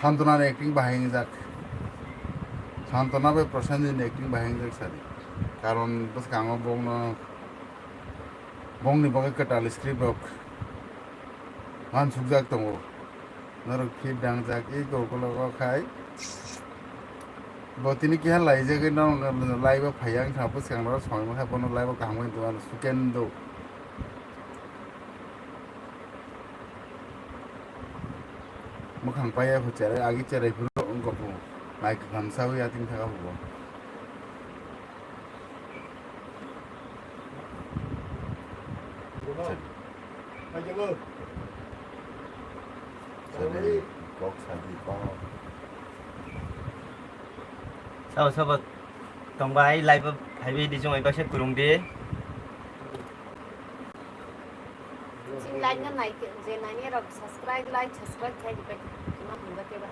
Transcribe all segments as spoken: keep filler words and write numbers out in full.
Santona ni acting bahai wngjak. Santona bai Prashanjit ni acting bahai wngjak sadi. Karon bwskango bongno, bongni bagwi kwtal script rok wansukjak tongo. Norok fit dangjak, eko ukolog o khai. Bo tini keha laijagwi norok live o phaiya wngkha, bwskango norok songwi mankha, bono live o kaham khe tongmani sukendo. Mwkhang paiya kho cherai, agi cherai phuru wngkha phu. Mai kwkham sawi ating thaka phubo. Cherai. Cherai, kok sadi kok. Sabo sabo tongba ai live o phaiwi di jongoi baksa kurung di. Chini like no nai je nai ni rok subscribe, like, subscribe khai di pai. Ma hunda ke ba.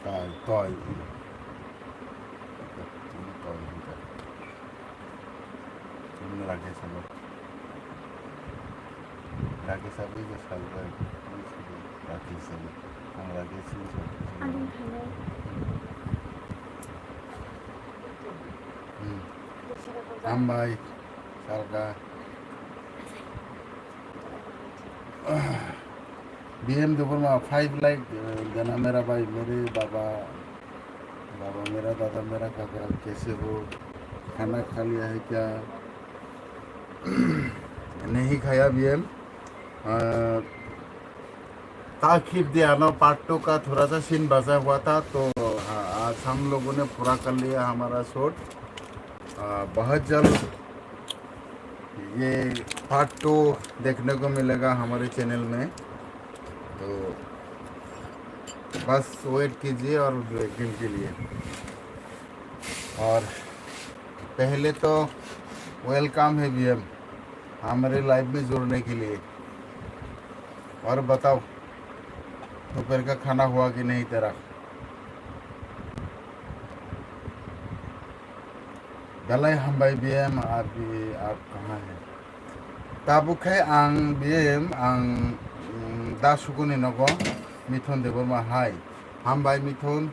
Toi, toi. Toi hunda. Chini lage sabo. Rakesh abi ke salbai, rakesh abi, ang rakesh sing sa. Ani thangno. Hmm. Hambai, salka. B M Debbarma, five like, uh, dena mera bhai, mere baba, baba mera dada mera kaka, kaise ho, khana kha liya hai kya? नहीं खाया भी है। अ, ताकिब दिया ना, part two का थोड़ा सा सीन बचा हुआ था, तो, हाँ, आज हम लोगों ने पूरा कर लिया हमारा शूट। अ, बहुत जल्द ये पार्ट टू देखने को मिलेगा हमारे चैनल में। तो बस वेट कीजिए और दो एक दिन के लिए। और पहले तो वेलकम है बीएम, हमारे लाइव में जुड़ने के लिए। और बताओ, दोपहर का खाना हुआ कि नहीं तेरा? Belai hambai B M, abi, ab kaha hai? Tabuk khai ang B M, ang, mm, da sukuni nogo, Mithun Debbarma hai. Hambai Mithun,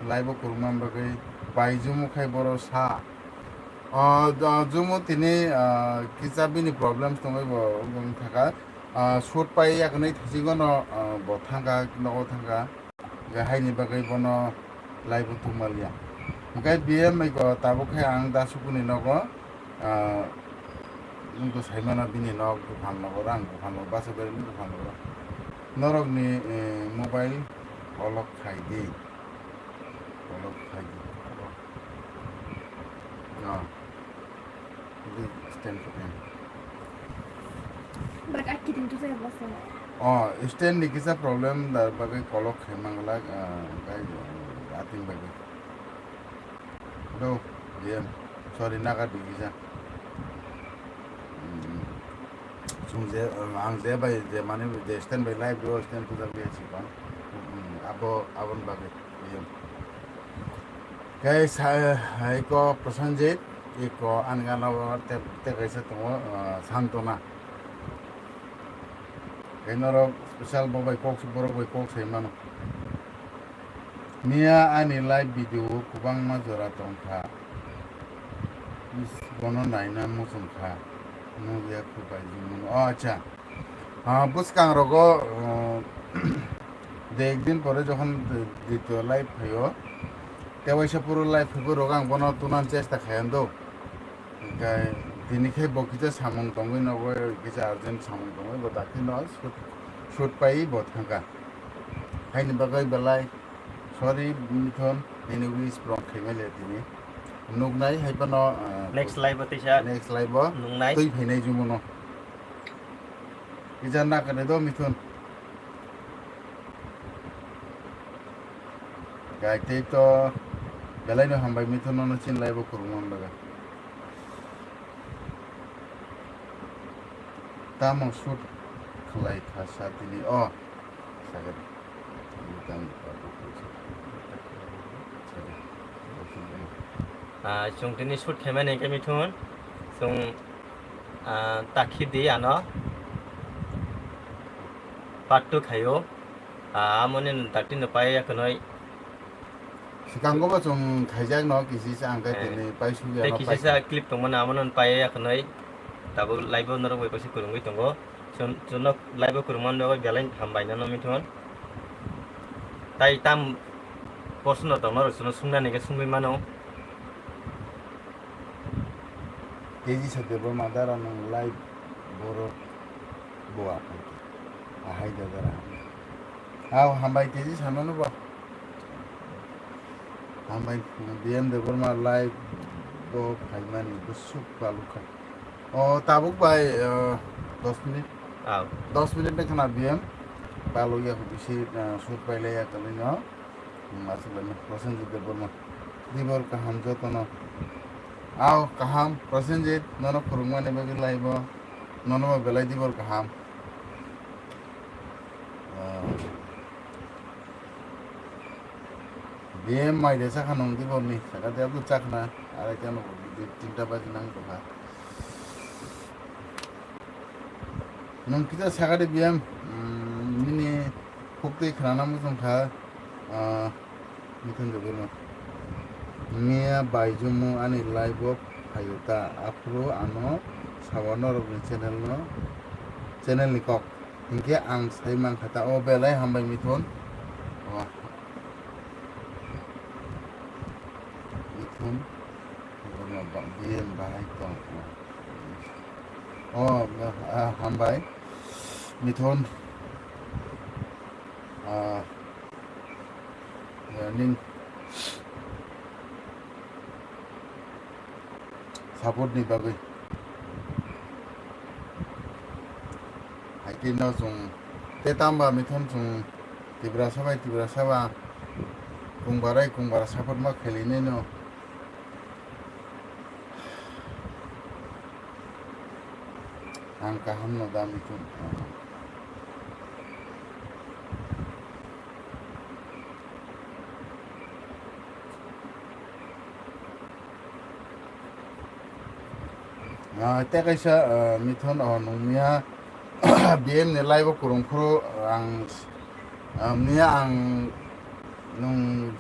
live o kwrwngma bagwi, bai Jumu khai boro sa. O, o, Jumu tini, ah, kisa bini problems tongwi bo wng thaka. Ah, shoot pai yakni thachigono, ah, bo thangkha, nogo thangkha. Hwnkhe haini bagwi bono live o thumaliya. Hwnkhe B M bai ko tabuk khe ang da sukuni nogo, ah, nwng to saimano bini nok buphang nogo, rang buphang nogo, basa bereng buphang nogo. Norokni, eh, mobile kolok khai di. Kolok khai di. Ah. Di stand ko em. But I kidding to say boss. Oh, stand ni kisa problem da bagwi kolok khai manglak, ah, gai, ah, ating bagwi. Do, yeah. Sorry, naga di kisa. Hmm. Sung je, ah, ang je bai, je mane je stand bai live do, stand puja bai si kon. Hmm, abo, abon bagwi. Khe sa-, hai ko Prosenjit, iko ani gana o te, te kaisa tongo, ah, Santona. Khe norok special bo bai kok, borok bai kok sai mano. Miya ani live video o kwbangma jora tongkha. Is, bono naina muchungkha. Nugya khubai jimung. O, acha. Ah, bwskang rogo, uh, de ek din pore jokhon de-, ditiyo live phaio, te waisa phuru live phaibo rogo ang bono tunan chesta khayan do. Hwnkhe tini khe bo kisa samung tongwi nogo, kisa urgent samung tongwi bo dakti no shoot, shoot pai bo thangkha. Haini bagwi belai sorry, Mithun, nini wish purun khaimali tini. Nuknai hai phano, uh, next live o tisa next live o nuknai. Twi phainai Jumu no. Kisa nakani do Mithun. Gai tei to belai no hambai Mithun no chin live o kwrwngma bagwi. Tamo shoot khlai kha sa tini o. Sakhe. Ah, chwng tini shoot khaimani hwnkhe Mithun, chwng, ah, takhi di ano part two khaio. Ah, amoni dakti no pai ya khwnwi. Swkango bo chwng khaijak no kisi sa ang khe, eh, tini pai sugya tei no kisi pai sa clip tongmani amono pai ya khwnwi. Tabuk live o norok bai paisa kwrwngwi tongo. Chwng, chwngno live o kwrwngmani bagwi belai hambai nano Mithun. Tai tam proshno tongno rw chwngno swngnani khe swngwi mano. Teji sa Debbarma dara nwng live borok bo aphai khe. Ahai da dara. Aw hambai Teji sa nono bo. Hambai B M Debbarma live bo phaimani bwswk palukha. O tabuk bai, eh, dos minute. Aw. Dos minute ni khna B M. Palukya bisi, eh, shoot pailaiya tongwi no. Hmm, aswk le Prosenjit Debbarma. Dibor kaham jotono. Aw, kaham, Prosenjit, nono khurungmani bagwi live o. Nono bo belai dibor kaham. Ah. B M mai de sakha nung diborni, sakha de abdo chakna, arai khe ano dui tinta baji nang tongkha. Nung kisa sakha de B M, mm, nini khuk twi khnana muchung kha, ah, Mithun Debbarma. Miya bai Jumu ani live o phaio ta, aphuru ano sawa norokni channel no, channel ni kok. Hinkhe ang sai mankha ta, o belai hambai Mithun. O. Mithun. Borno ba-, B M bahai tong. O, ba-, ah, hambai. Mithun. Ah, ya, nin. Support ni bagwi. Haikhe no chwng tei tamba mithon chwng Tiprasa bai Tiprasa ba kung barai kung bara support ma khailai nai no. Ang kaham no da mithon. Ah, tei kaisa, ah, mithon, oh, nungya B M ni live o kwrwng phuru ang, ah, miya ang nung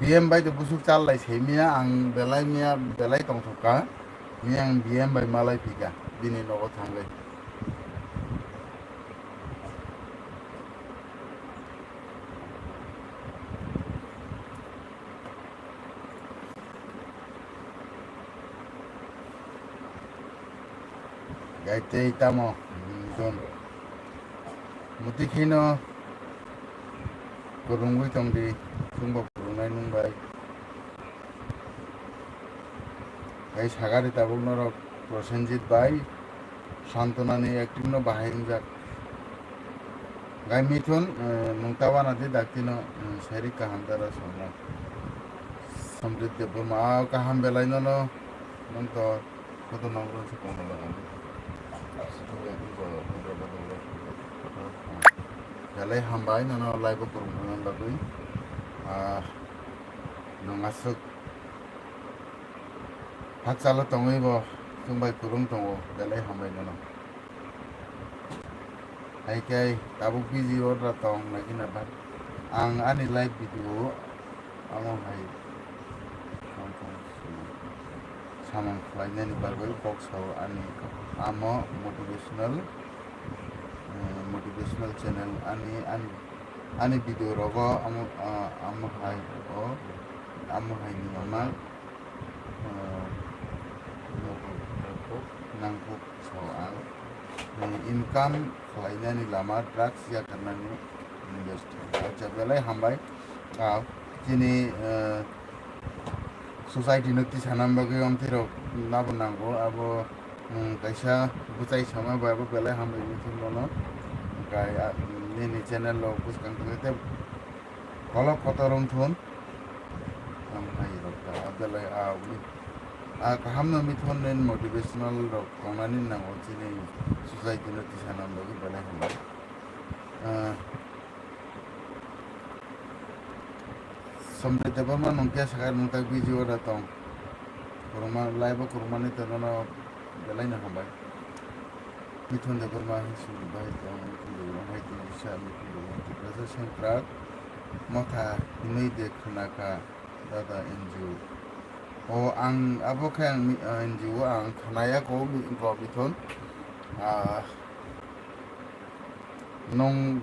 B M bai to busuk chal lai se miya ang belai miya belai tongthok ka miya ang B M bai malai phi ka bini nogo thangwi. Gai tei tamo, hmm, don. Muti kheno kwrwngwi tongdi, chwngbo kwrwngnai nwng bai. Gai sagari tabuk norok Prosenjit bai. Santonani acting no bahai wngjak. Gai Mithun, eh, nwng ta wana di dakti no, eh, sairik kaham dara songno. Somjit Debbarma, ah, kaham belai nono, nwng to photo nang rw se kono laga di. Belai hambai nono live o kwrwng thangna bagwi. Ah, nwng aswk hakchalo tongwi bo chwng bai kwrwng tongo, belai hambai nono. Hai khe tabuk busy order tong nai kheno ba. Ang ani live video amo hai samung khlainani bagwi kok sao ani amo motivational, eh, motivational channel ani, ani, ani video rogo amo, ah, amo hai o amo hai ni mama. Ah, nangkuk sao ang, eh, income khlainani lama drugs yakarnani industry. Acha, belai hambai. Ah, chini, eh, society no tisana bagwi omtwi rok nabo nango. Abo, mm, kaisa bwchai sama bai abo belai hambai wngkhe bono. Kai, ah, nini channel rok bwskang tongwi tei kolok kotor wngthun. Ang hai rok ta, a belai a wi. A kaham no mithon nen motivational rok tongnani nango chini society no tisana bagwi belai hambai. Ah, Somjit Debbarma nwng khe sakha nwng tak busy order tong. Kwrwngma live o kwrwngmani tei nono belai no hambai. Mithun Debbarma hai suri bahai tong, Mithun Debbarma hai tong, sa Mithun Debbarma Tiprasa sengkrak motha hinwi de khna kha dada N G O. O ang abo khe ang mi-, ah, N G O ang khnaya ko mi-, bo Mithun. Ah, nwng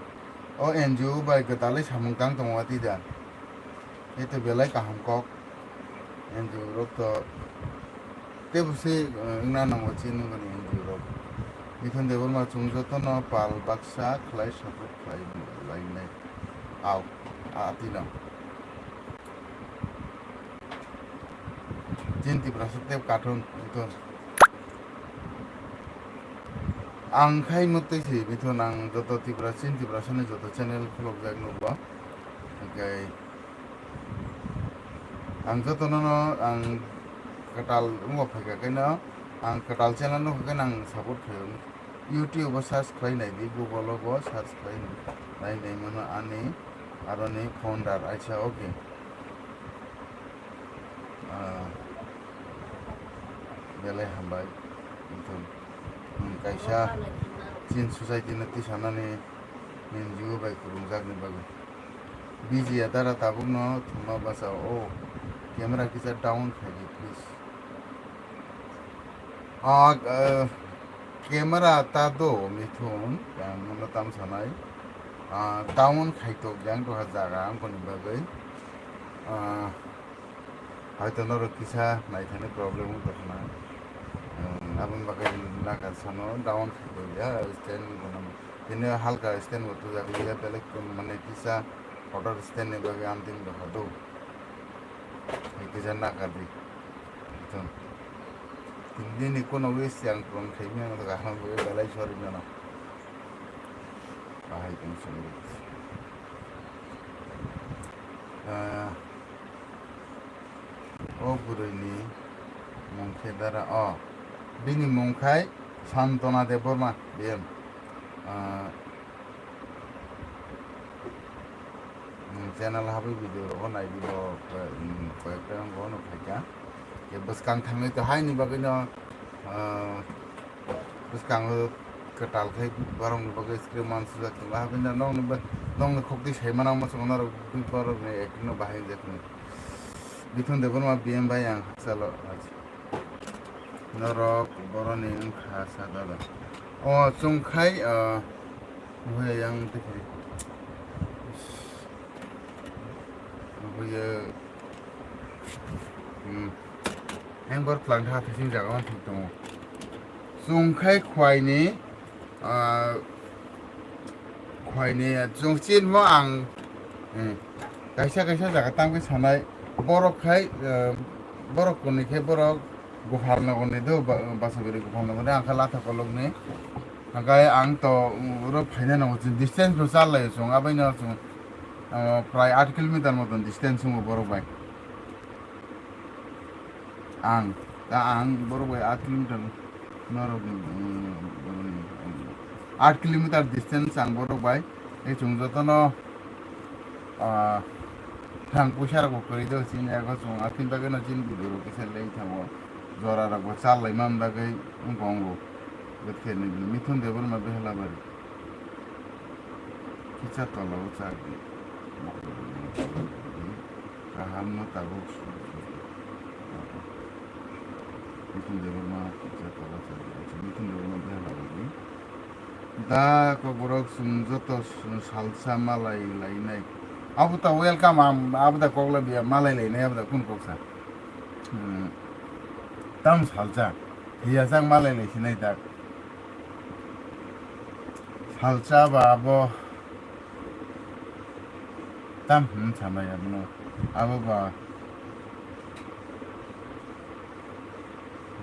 o N G O bai gwdalwi samung tang tongo twi da? Eto belai kaham kok. N G O rok to tebo se, eh, wngna nango chini nokni N G O rok. Mithun Debbarma chwng jotono pal baksa khlai support khlai lainai. Au, a tino. Chin Tiprasa tei kathon, Mithun. Ang khai mwtwi se, Mithun, ang joto Tiprasa, Chin Tiprasani joto channel khulokjak nugo. Hwnkhe ang jotono no ang kwtal wngbo phaikha khe no, ang kwtal channel no hwnkhe no ang support khaio. YouTube o search khlai nai di, Google o bo search khlai nai nai mano ani aroni founder, aisa, okay. Ah, belai hambai. Mithun, nwng kaisa Chin society no tisanani N G O bai kwrwngjakni bagwi. Bijia dara tabukno thwngma bachao. O, camera kisa down khaidi, please. Ah, eh, camera ta do, Mithun, ang nono tam sanai. Ah, down khaitok jang doha jaga, ang boni bagwi. Ah, Hoito norok kisa naithani problem wng tongkha na. Aboni bagwi nakar sano down khaikha ya stand bono. Tini halka stand bo tujak liya, belek mane kisa order stand ni bagwi amtwini doha do. Hai kisa nakar di. Tini nini kono wi siang prong khaimya no kaham bagwi belai sorry mano. Bahai tong song. Ah, o bwrwini mung khe Dara, o, bini mung khai Santona Debbarma, B M. Ah, hmm, channel habai video rogo naidi bo, hmm, koyekta wngkha, ono phaikha. Ke bwskang thangwi to haini bagwino, ah, bwskango kwtal khai borokni bagwi screen man sujak tongo. Habai no nokni ba-, nokni khukti sai mano, omo chwng norok borokni acting no bahai wngjakmani. Mithun Debbarma B M bai ang hakchalo. Norok boroni wngkha sa dada. O chwng khai, ah, buya yang tikri. Buya, hmm. Heng bor tlang tha thasing jaga wan thik tongo. Chwng khai khwai ni, ah, khwai ni chwng chin mo ang, hmm. Kaisa kaisa jaga tang khe sanai borok khai, ah, borok kuni khe borok Gopal Nogor ni do, ba-, Basabari Gopal Nogor ni, ang khe Latha Kolok ni. Hingke ang to, um, oro phaina nango, chwng distance bo chal lai chwng, abai no chwng, ah, prai aat kilometer moton distance wngo borok bai. Ang, ta ang borok bai aat kilometer norok, um, borok ni, um, aat kilometer distance ang borok bai. Tei chwng jotono, ah, thang puisa rok bo kwrwi do, chini ego chwng, ah, phim bagwi no chini video rok kisa lei thango, jora rok bo chal lai man bagwi wngkha wngo. Bwtharni Mithun Debbarma Behlabari. Kisa tola o chak di. Kaham no tabuk. Mithun Debbarma kisa tola chak di. Mithun Debbarma Behlabari. Da kokborok chwng joto salsa malai lainai. Abo ta welcome, am, abo da kokla biya malai lainai, abo da kun koksa. Hmm. Tam salsa. Hiya jak malai lai sinai dak. Salsa ba abo tam, hmm, sanai abono. Abo ba.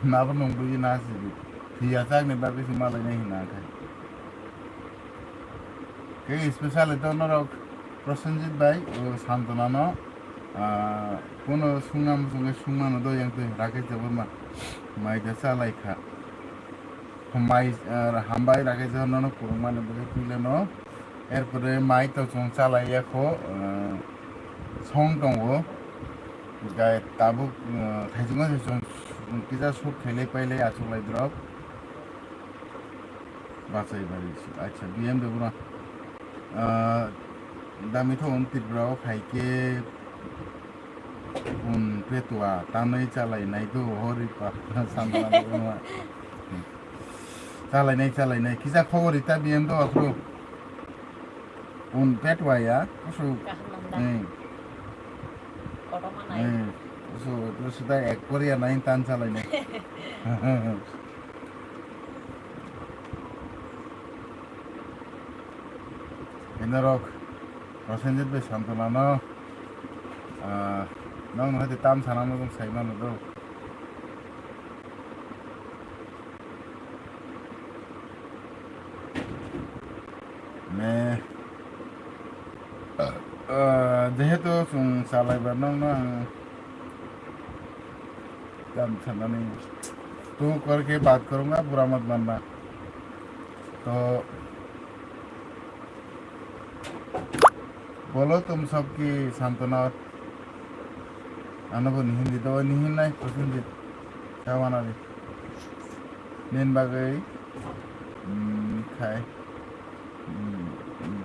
Nabo nung bui na si. Hiya jak ni bagwi si malai nai hina khai. Khe specially to norok Prosenjit bai, o Santona no, ah, kono sungna muchungo sungmano do yang twi Rakesh Debbarma mai da chalai kha. Hambai, ah, hambai Rakesh Debbarma no kwrwngmani bagwi puila no. Erpore mai to chwng chalai ya kho, ah, song tongo. Gai tabuk, ah, thaichukma se chwng kisa suk khailai pailai achuklai drop. Bachai bari se. Acha, B M W no. Ah, dami tho on Tripura o khai khe un petua tanwi chalai nai do hori pa Santona Debbarma. Chalai nai, chalai nai. Kisa khobor ita B M W aphuru. Un petua ya, kusu. Kaham nang da. Hmm. Kotorma nai. Hmm. Kusu, kusu da ek Korea nai tan chalai nai. Inorok Prosenjit bai Santona no, ah, nokno hai tam sana no sai mano do. Me, ah, jehetu chwng chalaiba nokno ang tam sanani tu kor ke baat karunga, bura mat manna. To bolo tum sabki Santona, ano bo nihin di, to nihin nai, Prosenjit, chawana di. Nin bagwi, mm, khai, mm, mm,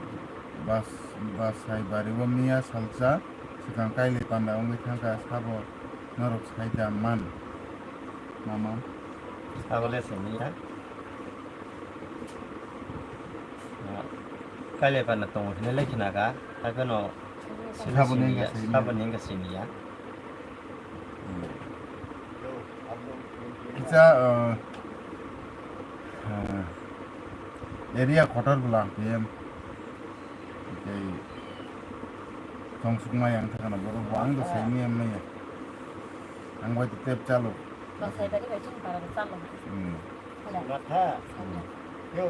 bas, bas hai bari o miya salsa, swkang kailai panda wngwi thangkha, sabo norok sai da man. Mama. Sabo le simi ya. Ah, kailai panda tongo hinwi lai khna kha, haikhe no sabo ni wngkha simi ya, simi ya. Sabo ni wngkha simi ya. Kisa, uh, uh, area kotor bwla P M. Tei tongsukma yang thangna borok bo ang do saimaya maya. Ang bai tep chalo. Bo sai bari bai chini para chalo. Hmm. Ora. Matha. Hmm. Yo.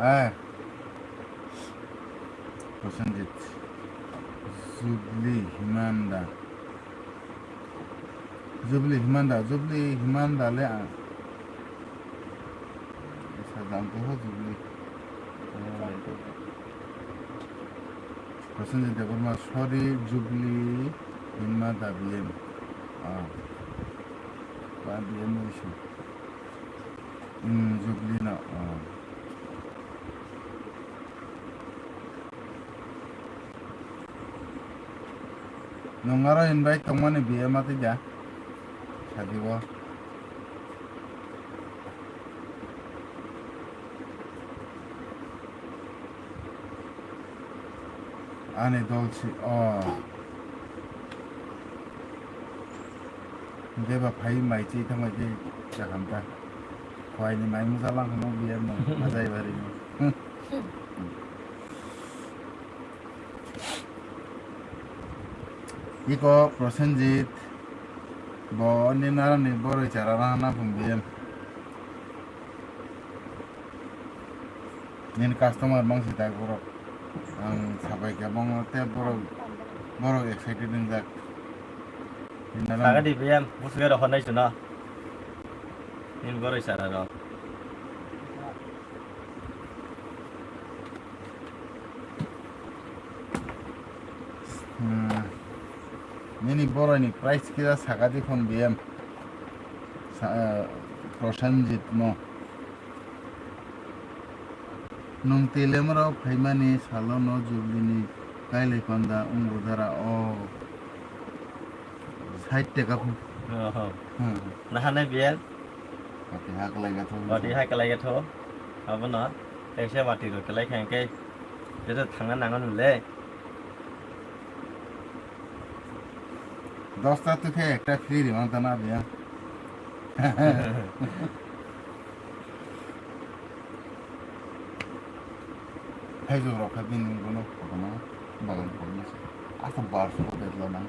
Eh. Prosenjit. Jubilee Himanda. Jubilee Himanda, Jubilee Himanda le ang. Sajam to ho Jubilee. Prosenjit Debbarma, sorry, Jubilee Himanda B M. Ah. Ba B M issue. Hmm, Jubilee no. Ah. Nwng aro invite tongmani B M atwi da? Sadi o. Ani dol si, o. Hwnkhe ba phai mai chi thangbai khe chakam ta. Khwai ni mai mungsa lang hwnwi B M no, majai bari no. Iko Prosenjit, bo ni narani boroi chara na hana phung B M. Nini customer bangsi tak borok. Ang sabai khe bangma tei borok, borok excited wngjak. Nini narani. Sagadi B M, musugero honai chuna. Nini boroi chara rok. Hmm. Nini boroni price kisa sakadi phone B M. Sa-, eh, Prosenjit no. Nwng telemrok phaimani salo no Jubilee ni kailai panda wngbo dara o. Sait teka phun. Oho. Hmm. Nahanai B M? Wati ha kalai gatho. Wati ha kalai gatho. Abono kaisa wati rok kalai kha hwnkhe. Jeto thangna nango nole. Dosta tukhe ekta free rimang tana biya. Thaijok rok kha bini bono kotorma bagan kotorma se. Asa bar suko betla nang.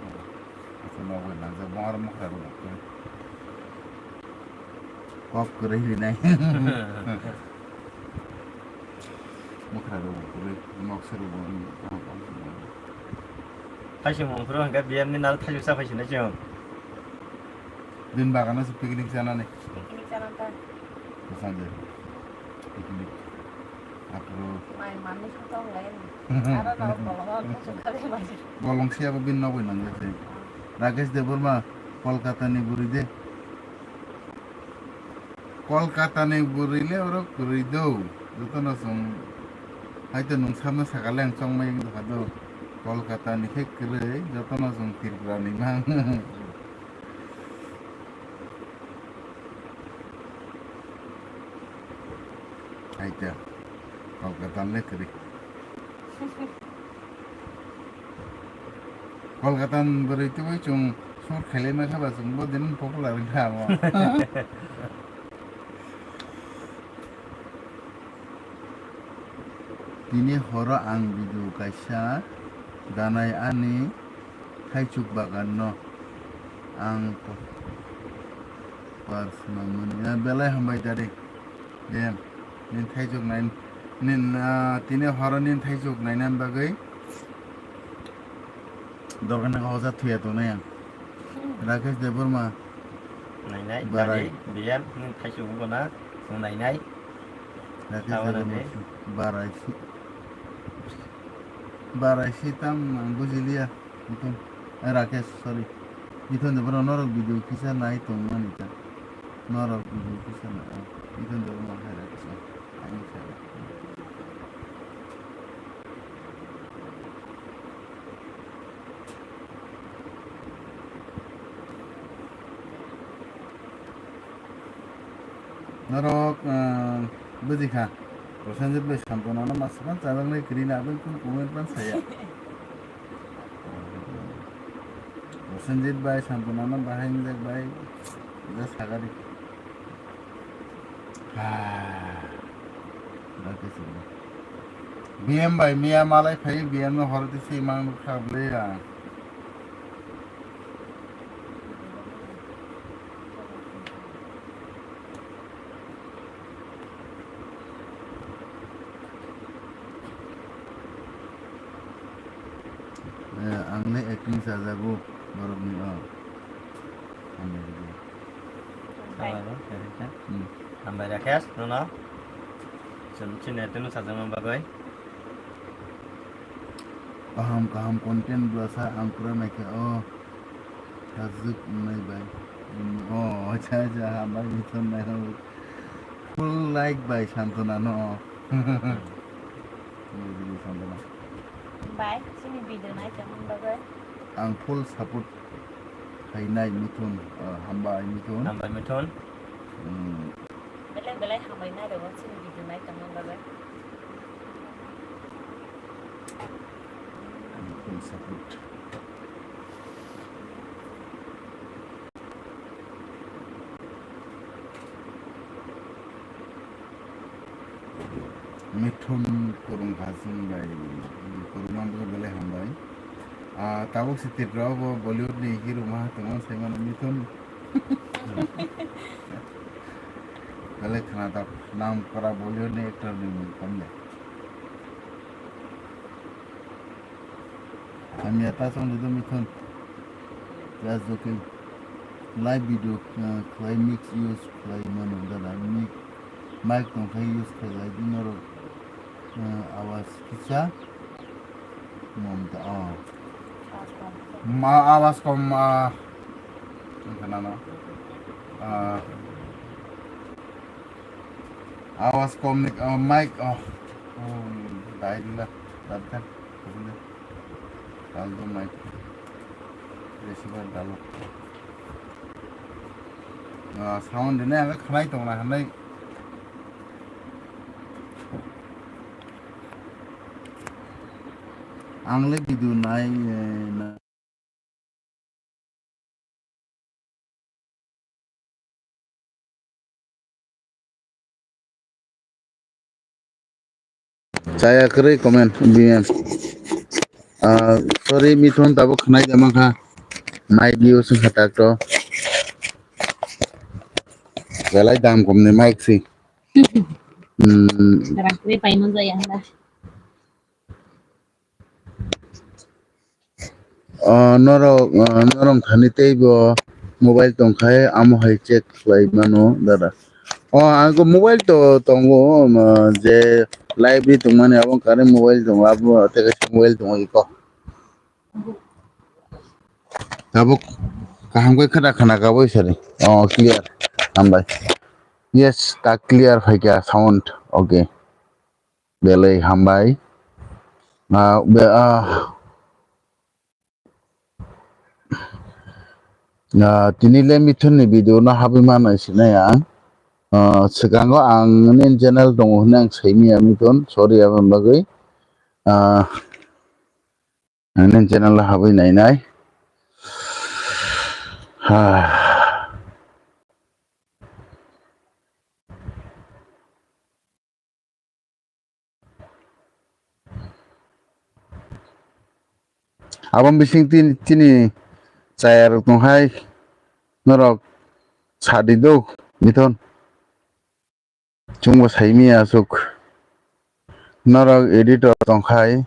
Asa nogoi nang je bongar mokra rok. Kok kwrwi rinai. Mokra rok kwrwi, nok se rok bo. Thaising mung phuru hwnkhe B M ni nal thaising sa phaising nai chwng. Din bagano se picnic chanani. Picnic chana ta. Bwsajwk. Picnic. Aphuru. Mai manwi khe tong lai ni. Aro no bolong o khusu kali mai. Bolong siya bo bin nogoi nang jese. Rakesh Debbarma, Kolkata ni bwrwi de. Kolkata ni bwrwi le oro kwrwi do. Jotono chwng, haito nwng samno sakha le ang chongmai wng kha do. Kolkata ni khe kwrwi, jotono chwng Tripura ni mang. Haita, Kolkata le kwrwi. Kolkata ni bwrwi twiwi chwng sur khailai ma kha ba chwng bo din popular wng kha amo. Tini horo ang video kaisa danai ani thaichuk bagan no ang par swnam mani belai hambai dari. Em, nini thaichuk nai, nini, ah, tini horo nini thaichuk naina bagwi dorkar nang hoja thuya tongnai ang. Rakesh Debbarma. Nainai, Barai. Dadi, B M, nini thaichuk wngkona, chwng nainai. Rakesh Abo Debbarma. Nadi. Barai si. Barai si tam ang bujiliya. Mithun, eh, Rakesh, sorry. Mithun de bro, norok video kisa nai tongmani ta. Norok video kisa nai. Mithun de bro, hai Rakesh. Ani sai. Norok, ah, buji kha. Prosenjit bai Santona no masa pan chabang nai kwrwi na aboni kun comment pan saya. Prosenjit bai Santona no bahai wngjak bai ja sagari. Ah. Ba khe sini. B M bai miya malai phai B M no horo tisi mang nuk kha bwle ya. Acting chajago borokni o. Hambai rwdi. Hambai. Hambai rwkha. Hmm. Hambai Rakesh, nono. Chwng chini acting chajakma bagwi. Kaham kaham content bwsa ang pura naikha o. Sajwk wngnai bai. Hmm, o, acha, acha, hambai Mithun naikha. Full like bai Santona no. Hmm. Hambai chini video nai tongmani bagwi. Ang full support khainai Mithun, ah, hambai Mithun. Hambai Mithun. Hmm. Belai belai hambai nai rwgo chini video nai tongmani bagwi. Ang full support. Mithun Kurung Hasing bai, Kurung Manbwkha belai hambai. Ah, tabuk si Tripura o bo Bollywood ni hero maha tongma sai mano Mithun. Belai khwnathok, nam kora Bollywood ni actor ni mung tong de. Hamya ta song de Mithun. Just joking. Live video, uh, khlai mix use khlai mano dada. Mic, mic tong khai use khlai lai di norok, uh, awas kisa. Mom ta, oh. Ma awas kom, ah. Ang khana no. Ah. Awas kom ni, ah, mic, oh. Oh, dai dila, dai dila. Dal do mic. Receiver dalo. Ah, sound dine ang khanai tong na hanai. Ang le video nai, eh, na. Chaya kwrwi comment B M. Ah, sorry, Mithun tabuk khwnai da mankha. Mic use wngkha tak to. Belai dam komni mic si. Hmm. Rang kwrwi paimani jaya hwnba. O, norok, o, norok thani teibo mobile tongkha, amo hai check khlai mano, dada. O, ang mobile to tongo, um, je live ri tongmani, abo wngkha mobile tongo, abo tei kaisa mobile tongo iko. Tabuk kaham khe khwna khwna kabui sari. O, clear. Hambai. Yes, ta clear phaikha sound. Okay. Belai hambai. Ah, be, ah, ah, tini le Mithun ni video no habwi mano sinai ang. Ah, swkango ang nini channel tongo hwnwi ang saimanya Mithun, sorry aboni bagwi. Ah, ang nini channel o habwi nainai. Ah. Abo bising tin-, chini chaya rok tong hai norok sadi do, Mithun. Chwngbo saimanya aswk. Norok editor tong khai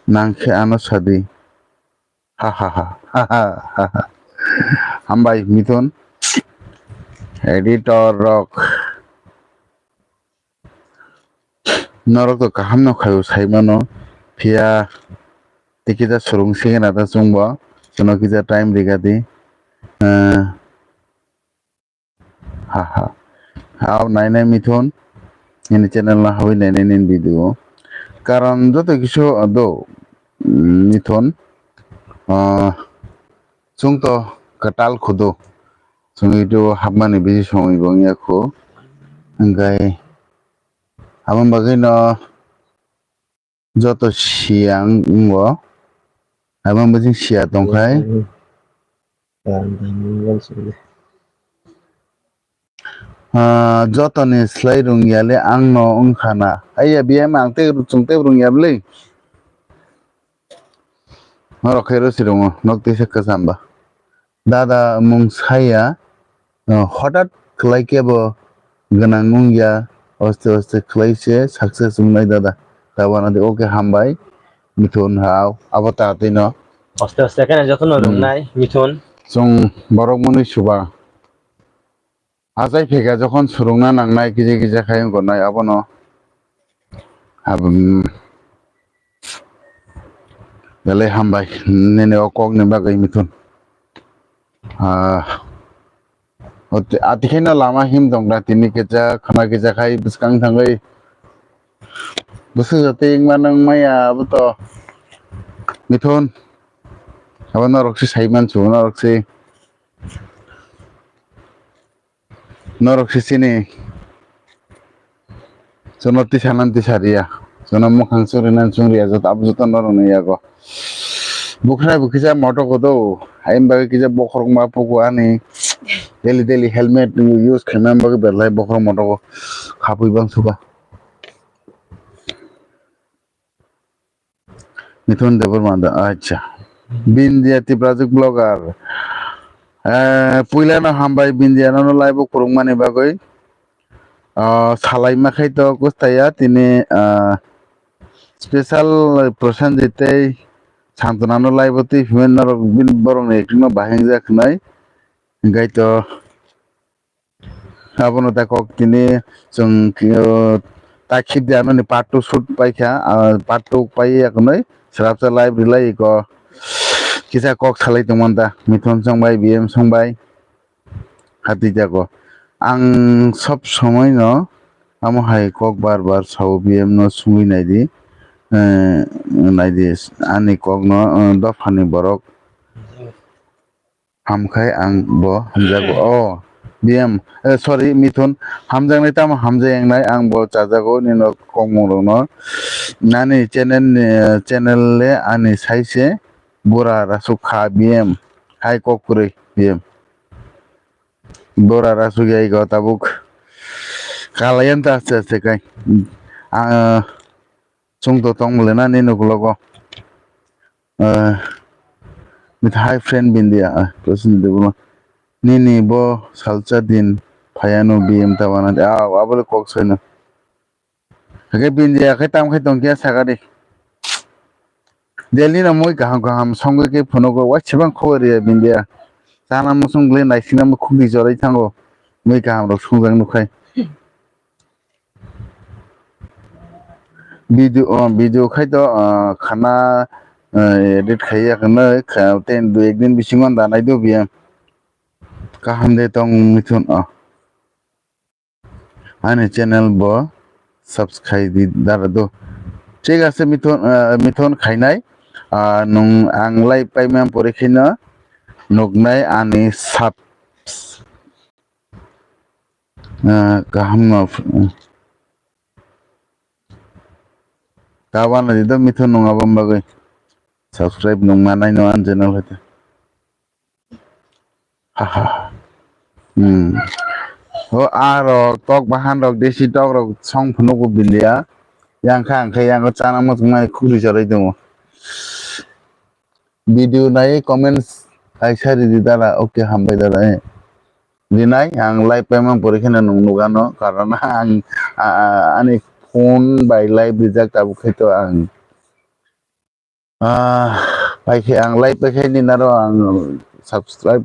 nang khe ano sadi. Ha ha ha. Ha ha ha ha. Hambai Mithun. Editor rok. Norok to kaham no khaio sai mano. Phiya tikita surung sigena ta chwngbo. Chwngno kisa time rika di. Eh, ha ha. Hao nainai Mithun. Nini channel no hawi nainai nini video. Karon joto kisu do, mm, Mithun. Ah, chwng to kwtal khudu. Chwng itu hapmani bisi songwi bongya khu. Hingkai Aboni bagwi no joto siya wng-, wngo. Aboni bagwi siya tongkhai. Ah, jotoni slai rwngya le ang no wngkha na. Aiya, biyang ang tei chwng tei rwngya bwlwi. Norok khe rw si rwngo, nok tisa kwcham ba. Dada mung saya, uh, hotat khlai kebo gwnang wngya, oste oste khlai se success wngnai dada. Tabana di, okay, hambai, Mithun hao, abo tatwi no. Aste aste khe jotono Hmm. rwngnai, Mithun. Chwng borok mwnwi suba. Achai phekha jokhon surungna nangnai kisa kisa khai wngkha nai abono. Aboni belai hambai nini o kokni bagwi Mithun. Ah, ot-, atikheno lama him tongda tini kisa khana kisa khai bwskang thangwi. Bwswk jotwi wngma nang maya abo to Mithun. Abo norok se sai mansu, norok se. Norok se chini. Chwngno tisa nan tisa riya. Chwngno mwkhang chwngri nan chwngriya joto abo joto norokni yago. Bukhra bo kisa moto kodo. Ayang bagwi kisa bokhorok ma pugo ani. Daily daily helmet use khaimani bagwi belai bokhorok moto ko khapui bang suka. Mithun Debbarma da, acha. Bindia Tiprajwk blogger. Eh, puilano hambai Bindia nono live o kwrwngmani bagwi. Ah, salaima khai to kwstaya tini, ah, special Prosenjit tei Santonano live o twi phimani norok bini borokni acting no bahai wngjak hwnwi. Hwnkhe to Abono ta kok tini chwng, uh, ta khibdi anoni part two shoot paikha, ah, part two paiya kwnwi srapsa live rwlai ko kisa kok salai tongmani ta Mithun songbai, B M songbai, hati jago. Ang sob somoi no amo hai kok bar bar sao B M no sungwi naidi, eh, naidi ani kok no, eh, dophani borok. Hamkhai ang bo hamjago. Oh, B M, eh, sorry, Mithun, hamjaknai tamo hamjak wngnai, ang bo chajago nini kokmung rokno. Nani channel ni, channel le ani sai se bura rasuk kha B M. Hai kok kwrwi B M. Bura rasuk yai go tabuk. Kalayan ta aste aste kai. Ah, Chwng to tong le na nini ukologo. Eh, with hi friend Bindia, eh, Prosenjit Debbarma. Nini bo salsa din phaiano B M ta wana de. Ah, abole kok soino. Hake Bindia khe tam khai tong kya sakari. Delhi no mui kaham kaham songwi khe phunugo, wai sebang khobor ya Bindia. Chana musung le naisina mo khukdi jorai thango. Mui kaham rok songjak nukhai. Video, oh, video khai to, ah, khana, ah, edit khai ya khna, kha-, ten dui ek din bisingo da nai do biya. Kaham de tong Mithun, ah. Ani channel bo subscribe di dara do. Thik ase Mithun, ah, Mithun khainai. Ah, nung ang live paimani pore kheno nuknai ani subs-, Ah, kaham no. Tabana di do Mithun nung abang bagwi. Subscribe nung manai no an channel hoite. Haha. Hmm. O aro tok bahan rok desi tok rok song phunu ko Bindia. Yang kha ang khe yang chana mo tungmani khuri jorai tongo. Video nai comments kaisa ridi dara, okay, hambai dara, eh. Rinai, ang live paimani pore kheno nung nugano, karon ang, a, a, ani phone bai live rijak tabuk khai to ang, ah, pai khe ang live pai khe nini aro ang subscribe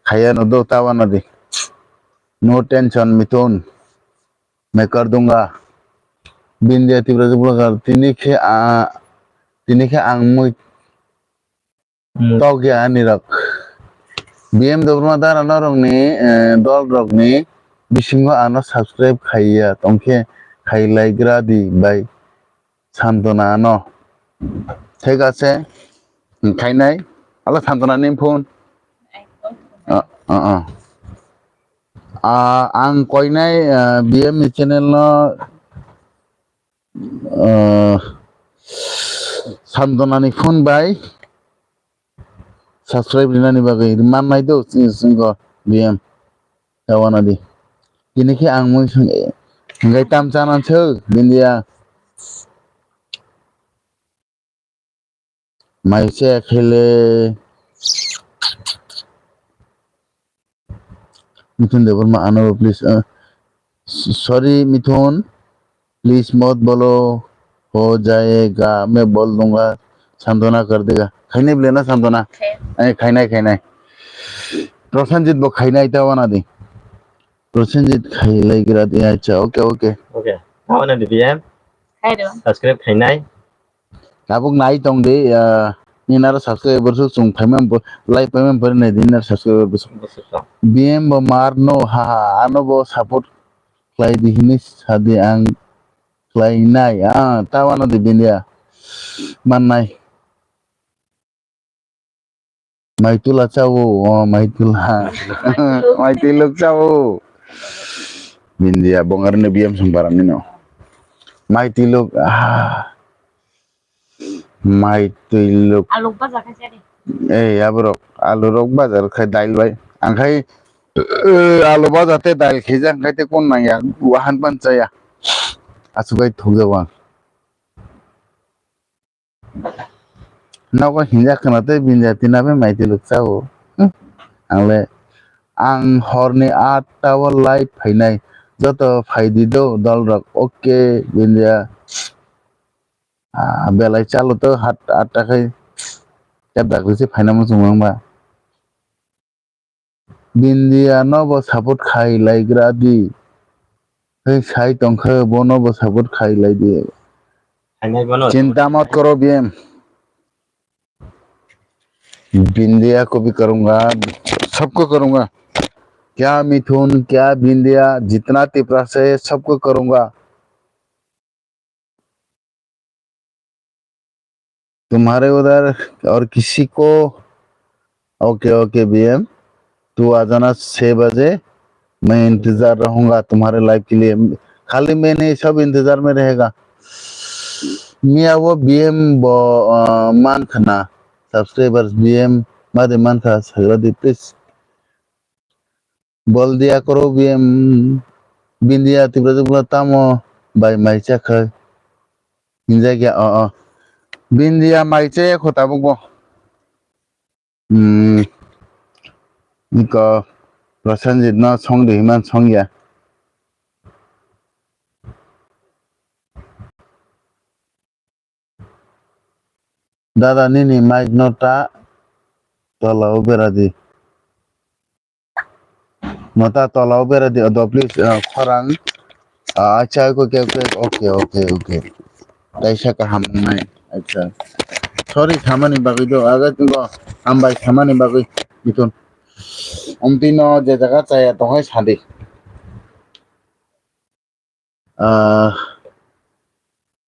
khaiya no do, tabana di. No tension, Mithun. Maikar dunga. Bindia Tiprajwk blogger. Tini khe, ah, tini khe ang mui Tokya ani rok. B M Debbarma dara norokni, eh, dol rokni bisingo ano subscribe khaiya tongkhe khailaigra di bai Santona ano. Thik ase, khainai. Ala Santona ni phone. Ah, ah, ah. Ah, ang koinai, ah, B M ni channel no, ah, Santonani phone bai subscribe rinani bagwi mannai do, sing-, singo B M. Tawana di. Tini khe ang mui sing-, hingkai tam chana suk, Bindia. Mai se khele. Mithun Debbarma, ano please, uh, s-, sorry, Mithun, please mat bolo, ho jayega, main bol dunga, Santona kar dega. Khainai bole na Santona? Khainai. Eh, khainai, khainai. Prosenjit bo khainai ta wana di. Prosenjit khailai gra di. Acha, okay, okay. Okay. Ta wana di B M. Hai do. Subscribe khainai. Tabuk nai tong di, ah, ni naro subscriber su chung phaima bo, like phaima bo nai di naro subscriber bo su. Bo su to. B M bo mar no, ha, ha, ano bo support khlai di hini sadi ang khlai nai. Ah, ta wana di Bindia. Man nai. Maitula chao, oh, maitula. Maituluk chao. Bindia, bongar ni B M sung param nino. Maituluk, ah. Maituluk. Alu bajar khai sadi. Eh, aborok, alu rok bajar khai dail bai. Ang khai, eh, alu bajar te dail khai jang khai te kon nang ya, wahan pan chaya. Asu bai thuk jawang. Nogo hinjak khwna tei Bindia tina bai maituluk chao. Hmm. Ang le, ang horni atta o live phainai. Joto phaidi do dol rok. Okay, Bindia. Ah, belai chalo to hat atta khai. Kebdak risi phaina muchung wng ba. Bindia no bo support khai lai gra di. Hei sai tong khe bo no bo support khai lai di. Khainai bono. Chinta mat koro B M. Bindia ko bhi karunga, sabko karunga. Kya Mithun, kya Bindia, jitna Tiprasa hai, sabko karunga. तुम्हारे उधर और किसी को? Okay, okay, B M, तू आ जाना छह बजे, मैं इंतजार रहूंगा तुम्हारे लाइव के लिए। खाली मैं नहीं, सब इंतजार में रहेगा। Miya o B M bo, ah, man khna, subscribers B M made man kha, sagra di, please. Boldia koro B M, Bindia Tiprasa bula tamo bai mai chakha. Hinjak ya, o, o. Bindia mai chaya kho tabuk bo. Hmm. Iko Prosenjit no song di himan song ya. Dada nini mic no ta tola o bera di. No ta tola o bera di, odo please, ah, khorang. Ah, acha, okay, okay, okay, okay, okay. Kaisa kaham nai, acha. Sorry, samani bagwi do, aga tingko, hambai samani bagwi, Mithun. Omtwi no je jaga chaya tonghai sadi. Ah,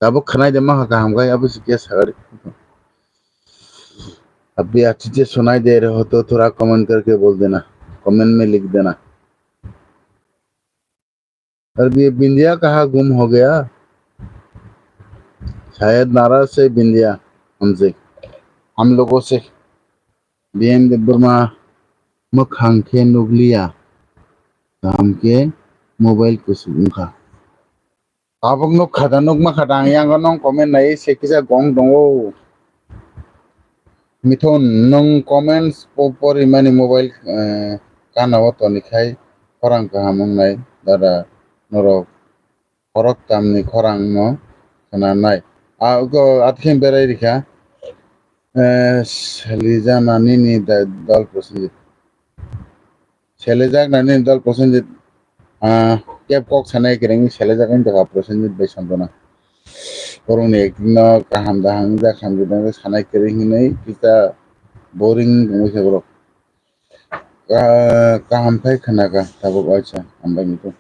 tabuk khwnai de maha kaham khai, abo se khe sagari. अभी अच्छे से सुनाई दे रहे हो तो थोड़ा कमेंट करके बोल देना, कमेंट में लिख देना। अरे ये बिंदिया कहाँ गुम हो गया? शायद नाराज से बिंदिया हमसे, हम लोगों से। B M Debbarma mwkhang khe nukliya, kaham khe mobile kuchuk wngkha. Tabuk nukha da, nukma kha da, ang yango nong comment nai se kisa gong tongo. Mithun, nung comments po-, porimani mobile, eh, kana o tonikhai khorang kaham wngnai, dada, norok. Khoroktamni khorangno khwnanai. A, uko atkhe berai rikha. Eh, Selijak nani ni da-, dol Prosenjit. Selijak nani ni dol Prosenjit. Ah, kep kok sanai kereng selijak wng tongkha Prosenjit bai Santona. Borokni acting no kaham dahang jak hamjak dang sanai kereng hinwi kisa boring wngwi khe borok. Ah, kaham khai khwnakha tabuk waisa hambai ni khe.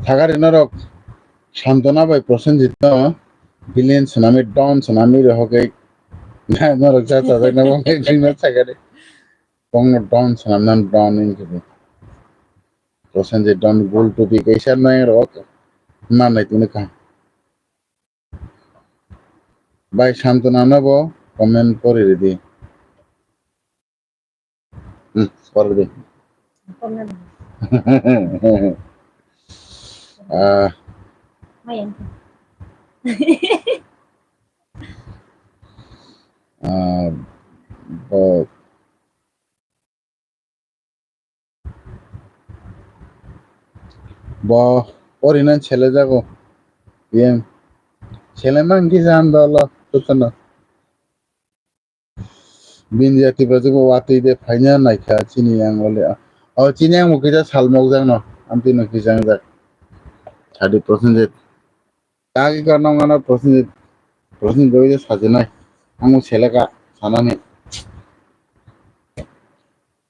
Thagari norok Santona bai Prosenjit no villain swnamwi don swnamwi rohogwi norok cha chajakna bo wngkha thagari. Bongno don swnamna don wngkha. Prosenjit don gul tupi kaisa nai rok manai tini kha. Bai Santona no bo comment pori ridi. Hmm, pori di. Ah. Ah, bo Bo, porinani selejago. Biyang. Selema hwnkhe jandolo, jotono. Bindia Tipra jwkbo watwi de phaina naikha chini yang wale. O chini yang bo kisa sal mokjakno, amtwi no kisa wngjak. Sadi Prosenjit. Tagi ka nong ano Prosenjit. Prosenjit bai de sajinai. Ang seleka sanani.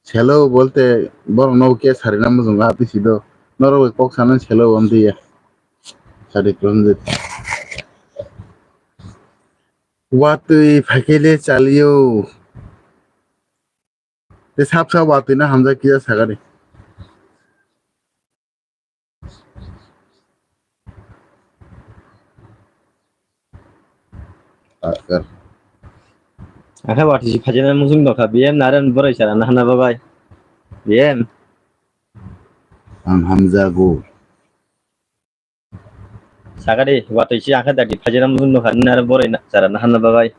Selo bolte borok no ke sarina mujunga ati sido. Norok bai kok sanani selo amtwi ya. Sadi Prosenjit. Watwi phaikhe le chalio. Te sap sap watwi no hamjak kisa sakani. Akar. Akhe watwi si phajana mujung nokha B M naren boroi chara na hana babai. B M. Ang hamjago. Sakadi, watwi si angkhe dagi phajana mujung nokha, nini aro boroi na, chara na hana babai.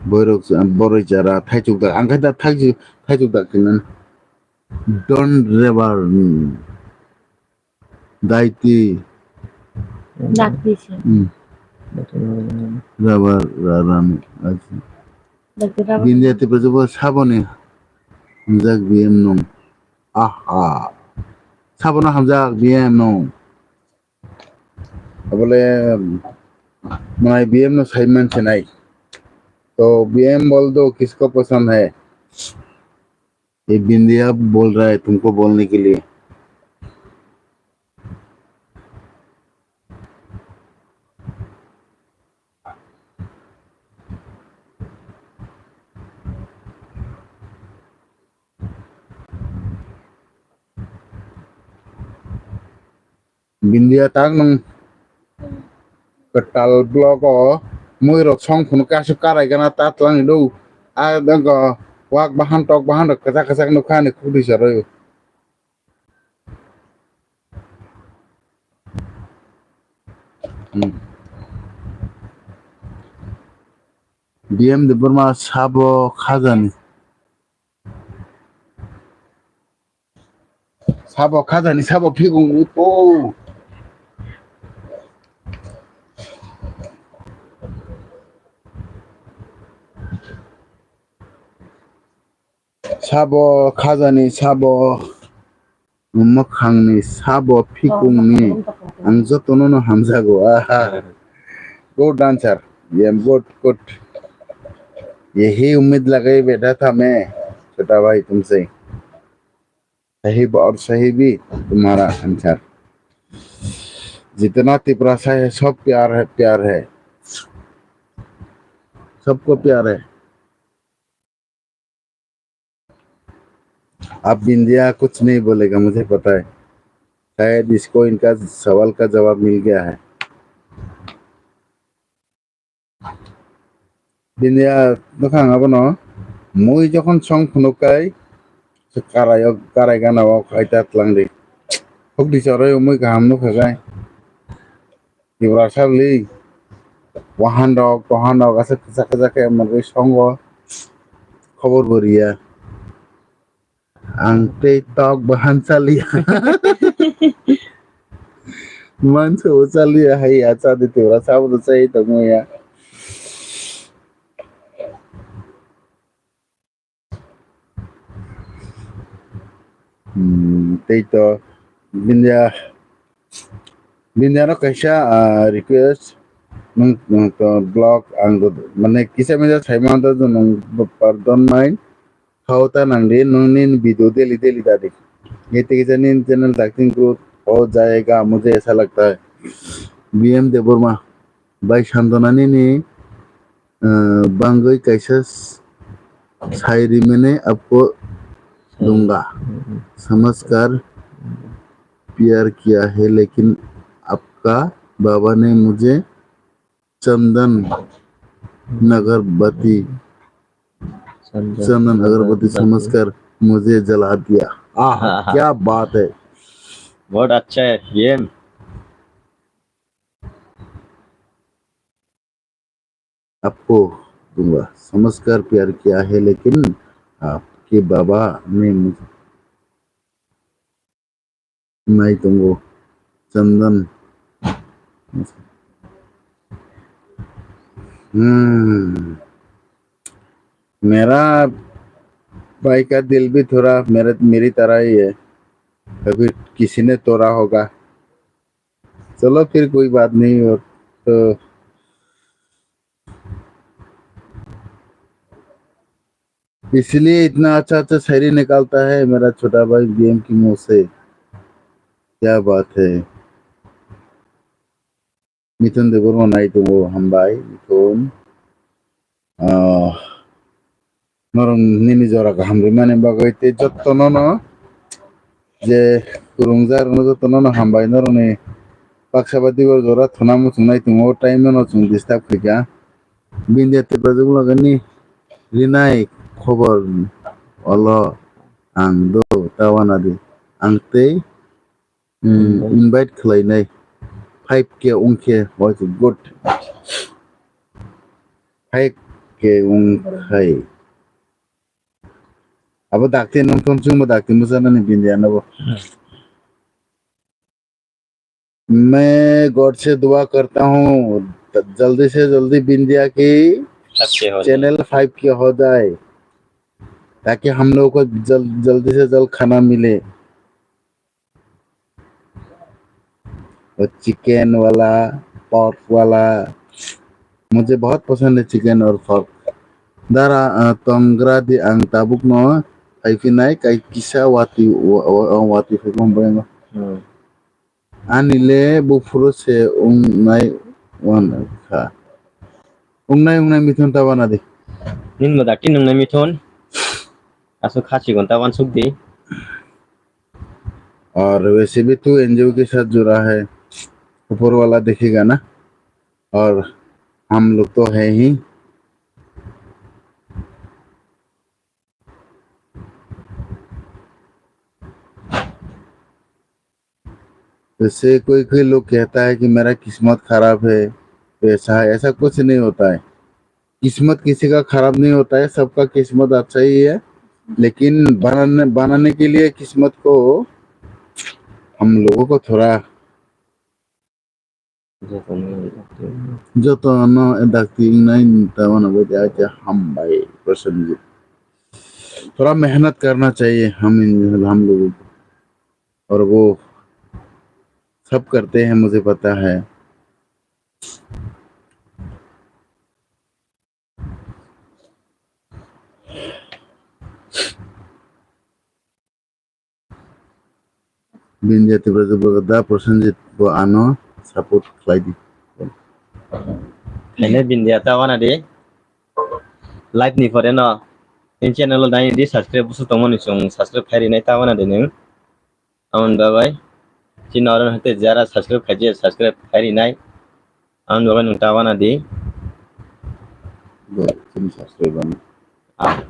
Borok, boroi chara, thaichuk dak, angkhe da thaichuk, thaichuk dak tinan. Don rebar, hmm. Daiti. Dakti se. Hmm. Rebar, rarani, aji. Dakti rabar. Bindia Tipra jwkbo saboni. Hamjak B M nung. Aha. Sabono hamjak B M no. Abole manai B M no sai man se nai. To B M bol do kisko pasand hai. Ye bindiya bol raha hai tumko bolne ke liye. Bindia tak nung kwtal block o mui rok song phunuk aswk karai gana ta twlang do. A wngkha wak bahan tok bahan rok kwchak kwchak nukha ani khukdi choroi. Hmm. B M Debbarma sabo khajani. Sabo khajani, sabo phikung ni po. Sabo khajani, sabo mwkhangni, sabo phikungni. Ang jotono no hamjago. Aha. Good answer. Yeah, good, good. यही उम्मीद लगाए बैठा था मैं, छोटा भाई, तुमसे। सही और सही भी तुम्हारा आंसर। जितना तिपरासा है, सब प्यार है, प्यार है। सबको प्यार है। अब बिंदिया कुछ नहीं बोलेगा, मुझे पता है। शायद इसको इनका सवाल का जवाब मिल गया है। Bini ya, bwkhang abono mui jokhon song phunuk kai, karai o, karai gana o khai ta tlang di. Huk di choroi mui kaham nukha kai. Tiprasa bwlwi wahan rok, tohan rok aswk kwchak kwchak khe manwi songo khobor bo riya. Ang tei tok bahan chaliya. Mansa o chaliya hai ya, cha di Tiprasa bo chai tongmaya. Hmm, tei to bini ya, bini ya no kaisa, ah, request, nung, nung to blog ang do, mane kisa misa sai man do, nung pardon mai. Hao ta nang di, nung nini video daily daily da di. Ye tei kisa nini channel dakting growth ho jayega, mujhe aisa lagta hai. B M Debbarma, bhai Santona nini, ah, bangwi kaisa s-, sairi mene apko dunga. Samaskar pyar kiya hai, lekin apka baba ne mujhe चंदन अगरबत्ती, चंदन अगरबत्ती समझकर मुझे जला दिया। आहा, क्या बात है। बहुत अच्छा है ये। आपको दूंगा, समझकर प्यार किया है, लेकिन आपके बाबा ने मुझे Nai tongo, Chandan. हम्म, मेरा भाई का दिल भी थोड़ा मेरे, मेरी तरह ही है, कभी किसी ने तोड़ा होगा। चलो फिर कोई बात नहीं, और तो इसलिए इतना अच्छा अच्छा शायरी निकालता है मेरा छोटा भाई बीएम की मुंह से। क्या बात है। Mithun Debbarma nai tongo, hambai Mithun. Ah, norok nini jora kaham rimani bagwi tei jotto nono je kwrwngjak rokno jotto nono hambai, norokni baksa ba dibor jora thwna muchung nai tongo, o time no chwng disturb khaikha. Bindia Tripura Juglagani rinai khobor olo ang do ta wanadi. Ang tei, mm, invite khlainai. Five K wngkhe, okay, good. Five K wngkhai. Abo dakti nongthon chwngbo dakti muchana ni Bindia nobo. मैं गॉड से दुआ करता हूँ, जल्दी से जल्दी बिंदिया की अच्छे हो जाए। चैनल फ़ाइव के हो जाए, ताकि हम लोगों को जल-, जल्दी से जल्द खाना मिले। और चिकन वाला, पोर्क वाला, मुझे बहुत पसंद है चिकन और pork. Dara, ah, tong gra di, ang tabuk no phai phi nai, kai kisa wati, wa-, wa-, wati phai bom brengo. Hmm. Ani le buphuru se wngnai wan kha. Wngnai, wngnai Mithun ta wana di. Nin mo dakti wngnai Mithun. Aswk kha chikon ta wansuk di. और वैसे भी तू एनजीओ के साथ जुड़ा है, ऊपर वाला देखेगा ना, और हम लोग तो है ही। जैसे कोई कोई लोग कहता है कि मेरा किस्मत खराब है, तो ऐसा है, ऐसा कुछ नहीं होता है। किस्मत किसी का खराब नहीं होता है, सबका किस्मत अच्छा ही है, लेकिन बनाने, बनाने के लिए किस्मत को हम लोगों को थोड़ा Jotono dakti wngnai ta wana bai de acha hambai Prasenjit. थोड़ा मेहनत करना चाहिए हम इन, हम लोगों को। और वो सब करते हैं, मुझे पता है। Bindia Tripura Juglak da Prosenjit bo ano support khlai di. Haino Bindia ta wana di. Live ni pore no. In channel o dai di subscribe busu tongmani chwng subscribe khai rinai ta wana di nung. Amon babai. Chini oro hete jara subscribe khai je subscribe khai rinai. Amon babai nung ta wana di. Bo, chini subscribe ano. Ah.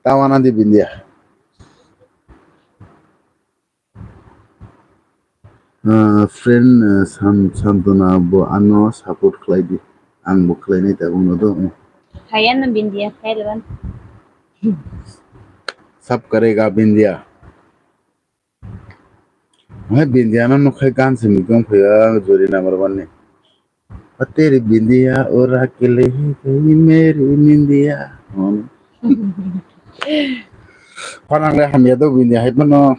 Ta wana di Bindia. Ah, friend, ah, San-, Santona bo ano support khlai di. Ang bo khlainai tabuk no do. Khayan na Bindia, khailban. Sab karega Bindia. Hai Bindia no nukhai gan se mikong phaya jori namar bani. तेरी बिंदिया उड़ा के ले गई मेरी निंदिया. Hwnang le hamya do Bindia hai phano.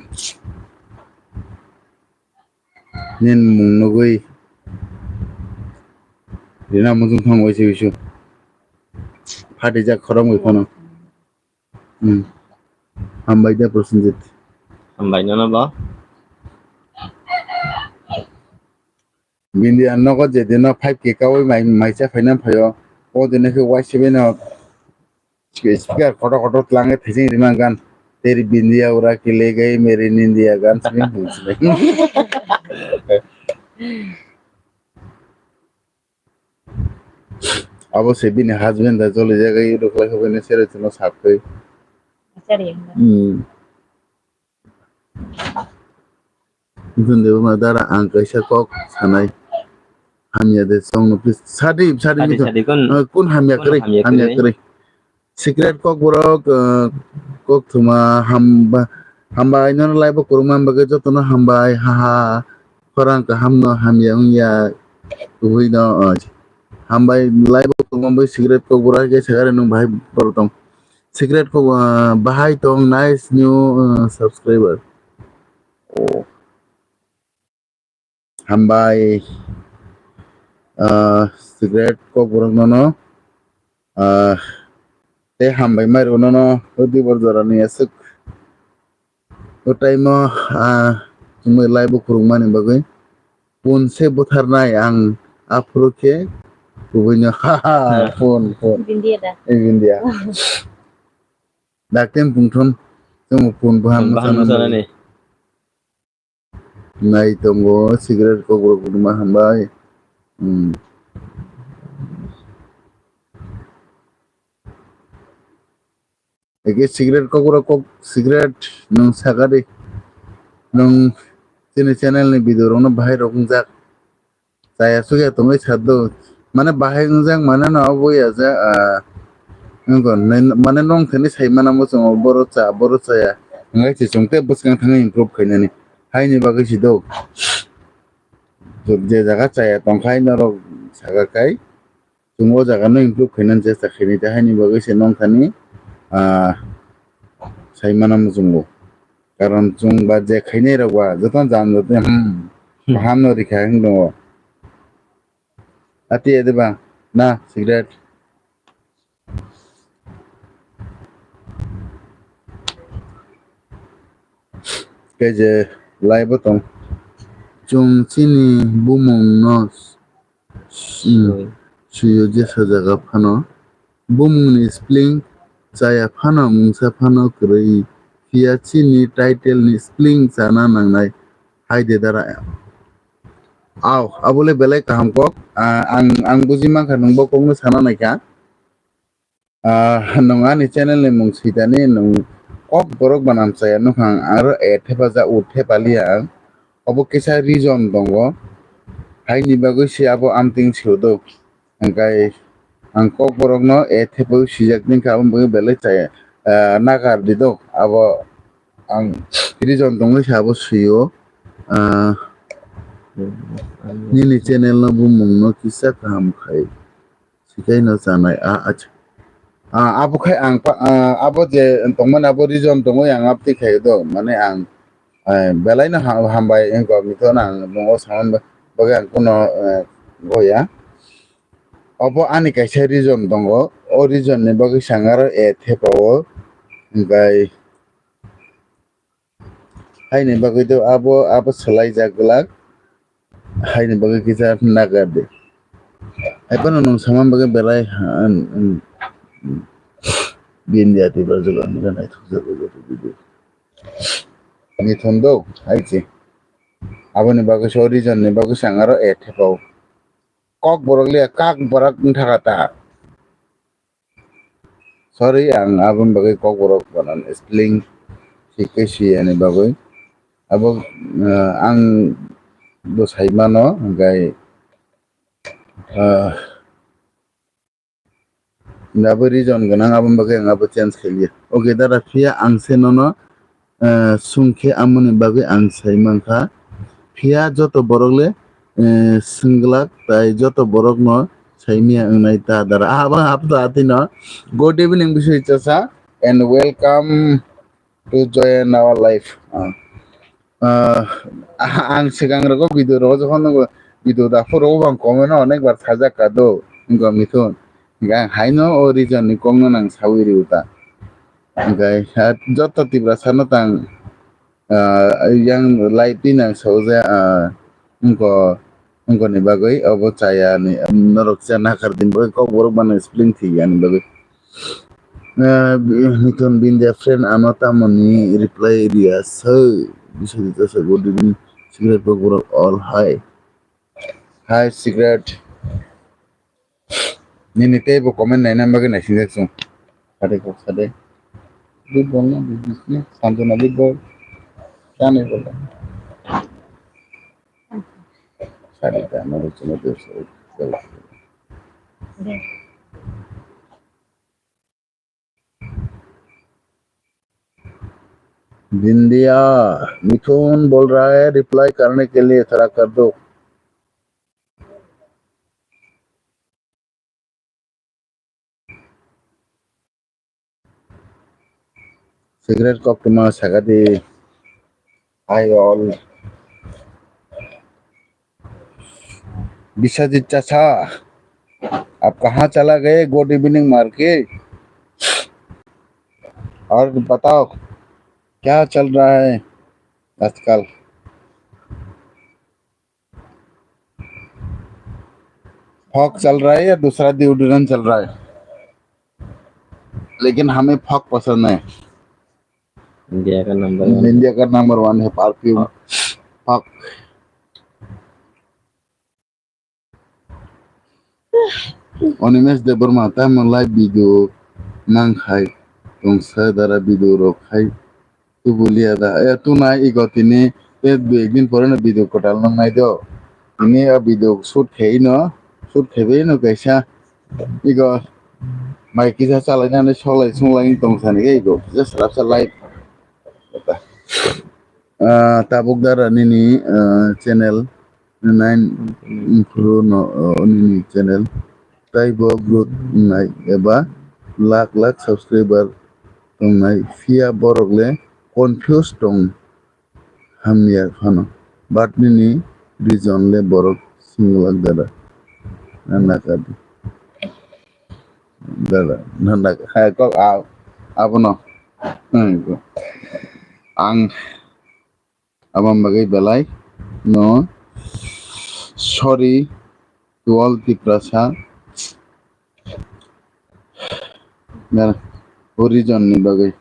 Nin mung nugui. Rina mujung thang waisi wisu. Phati jak khorang wi phano. Hmm. Hambai de Prosenjit. Hambai nono bo. Bindia nogo je dino five K kawi mai, mai cha phaina phaio. O dino khe Y C B no speaker kotor kotor tlange thising rima gan. Teri Bindia ura ki le gai meri nindia gan sini bujle. Abo se bini husband da joli jaga i rukhlai khabai ni sere chwngno sakwi. Achari hwnba. Hmm. Mithun Debbarma dara ang kaisa kok sanai. Hamya de song no please. Sadi, sadi Sadi, Mithun. Sadi, kun, Ah, kun hamya kun kwrwi, hamya hamya kwrwi? Kwrwi. Secret kok borok, ah, kok thuma hamba, hamba aino lai bo kuruma bagwi jotono hambai, ha ha. Khorang kaham no hamya wngya. Kubui no, ah, hambai live o tongma bai cigarette kok bura ke sagare nung bahai boro tong. Cigarette kok, ah, bahai tong nice new, ah, subscriber. Oh. Hambai, ah, cigarette kok borok nono, ah, tei hambai mai rw nono o dibor jora ni aswk. O time o, ah, chwngno live o khurungmani bagwi phone se butharnai ang aphuru khe kubui no ha ha phone phone. Bindia da. Eh, Bindia. Dakti pungthon chwng phone buham Phone buham sanani. Sanani. Nai tongo cigarette kok rok ma hambai. Hmm. Ege cigarette kok rok kok cigarette nung sagadi. Nung chini channel ni video rok no bahai rok wngjak. Chaya sugya tongwi sado. Mane bahai wngjak mane no obo ya ja, ah, wngkha, nai-, mane nong thani sai mana bo chwng boro cha, boro chaya. Wngkha se chwng tei bwskang thangwi improve khainani. Haini bagwi si do. Je jaga chaya tongkhai norok saka kai. Chwng o jaga no improve khainani chesta khainai tei haini bagwi se nong thani, ah, sai mana muchungo. Karon chwng ba je khainai rok ba joto jam joto, hmm, kaham no rikha wng tongo. Ati ede ba na cigarette. Kei je live o tong. Chwng chini bumung no, hmm, suyo jesa jaga phano. Bumung ni spelling chaya phano mungsa phano kwrwi. Phiya chini title ni spelling chana nangnai. Hai de dara. Aw, abole belai kaham kok. Ah, ang, ang buji mankha nwng bo kokno sana naikha. Ah, nwng ani channel ni mung switani nwng kok borok banam chaya nukha ang aro e thepa ja u thepa liya ang. Obo kisa reason tongo. Haini bagwi se abo amting sio do. Hingkai ang kok borok no e thepa sijak ningkha abo bagwi belai chaya, ah, nagar di do. Abo ang reason tongwi se abo sio. Ah, nini channel no bumung no kisa kaham khai. Sikai no chanai, a, acha. Ah, abo khai ang pa, ah, abo je tongmani abo reason tongwi ang abtwi khai do, mane ang, eh, belai no ha-, hambai wngkha, mithon ang nungo saman ba-, bagwi ang kuno, eh, goya. Obo ani kaisa reason tongo, o reason ni bagwi sang aro e thepa o, hingkai Haini bagwi do abo, abo swlaijak glak. Haini bagwi kisa nagar de. Hai phano nwng sama bagwi belai, ah, um, um, India tei Brazil ang naithok jago video. Ani thondo, hai se. Aboni bagwi so reason ni bagwi sang aro e thepa o. Kok borok le kak borak wngtha kha ta. Sorry, ang aboni bagwi kokborok banan spelling thik khe siyani bagwi. Abo, ah, ang bo sai mano, hwnkhe, ah, abo reason gwnang, aboni bagwi ang abo change khailiya. Okay, dada, phiya ang se nono eh, swngkhe amoni bagwi ang sai mankha. Phiya joto borok le, eh, swngglak tai joto borokno saimaya wngnai ta dara. Abo hapta atino. Good evening, Biswai Chasa, and welcome to join our life. Ah, ah, ang swkang rogo video rogo jokhon nogo video da phuru bang comment no onek bar sajak ka do, wngkha mithun. Hingkhe ang haino o reason ni kokno nang sawi rio ta. Hingkhe, ah, joto Tiprasa no tang, ah, yang live ni nang sawi ja, ah, wngko, wngkoni bagwi obo chaya ni, norok cha nakar din bagwi kokborok mano spelling thik yani bagwi. Ah, Mithun Bindia friend ano tamoni reply ria so, bisodi to so good evening, cigarette kokborok all hi. Hi cigarette. Nini tei bo comment naina bagwi naisingjak chwng. Sade kok sade. Big bol na business ni Sanjana big bol. Kya nahi bolta? Sade ta na chuma de so. बिंदिया, मिथुन बोल रहा है, रिप्लाई करने के लिए थोड़ा कर दो। Cigarette kok tuma sakadi. Hi all. Biswajit chacha, aap kahan chala gaye? Good evening मार के। और बताओ, क्या चल रहा है आजकल? फॉग चल रहा है या दूसरा डिओड्रेंट चल रहा है? लेकिन हमें फॉग पसंद है। India ka number one. India ka number one hai perfume. Fuck. Animesh Debbarma, tamo live video nang khai tongsa dara video rok khai tubulia da. E, tunai igo tini te dui ek din pore no video kwtal nang nai do. Tini a video shoot khai no, shoot khai bai no kaisa. Igo mai kisa chalai nani solai sunglai tong sani ke igo. Just rasa live. Ah, tabuk dara nini, ah, channel nine improve no, ah, nini channel. Tai bo growth nai eba lakh lakh subscriber tong nai. Phiya borok le confuse tong. Hamya phano. But nini reason le borok singlak dada. Na nakadi. Dada, na nak-, hai kok a-, abono. Hmm, ang abang bagai belai no. Sorry to all Tiprasa. Na, o reason ni bagai.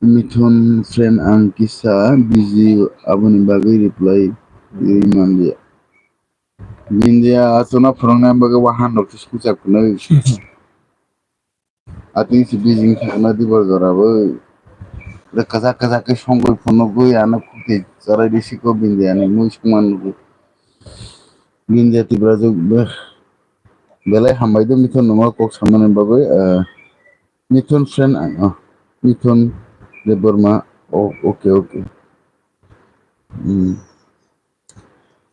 Mithun friend, ang kisa busy, aboni bagwi reply rwi manliya. India aswkno phwrwngnani bagwi wahan rok se swngchar phunuk. Atwng se busy wngkha khwna dibor jora bo. Kwchak kwchak khe songwi phunugwi ano khukti chwrai risi ko India ni mui swngma nugo. India Tripura jwk be-, belai hambai do Mithun nwma kok samani bagwi, ah, Mithun friend, ah, Mithun Debbarma, oh, okay, okay. Hmm.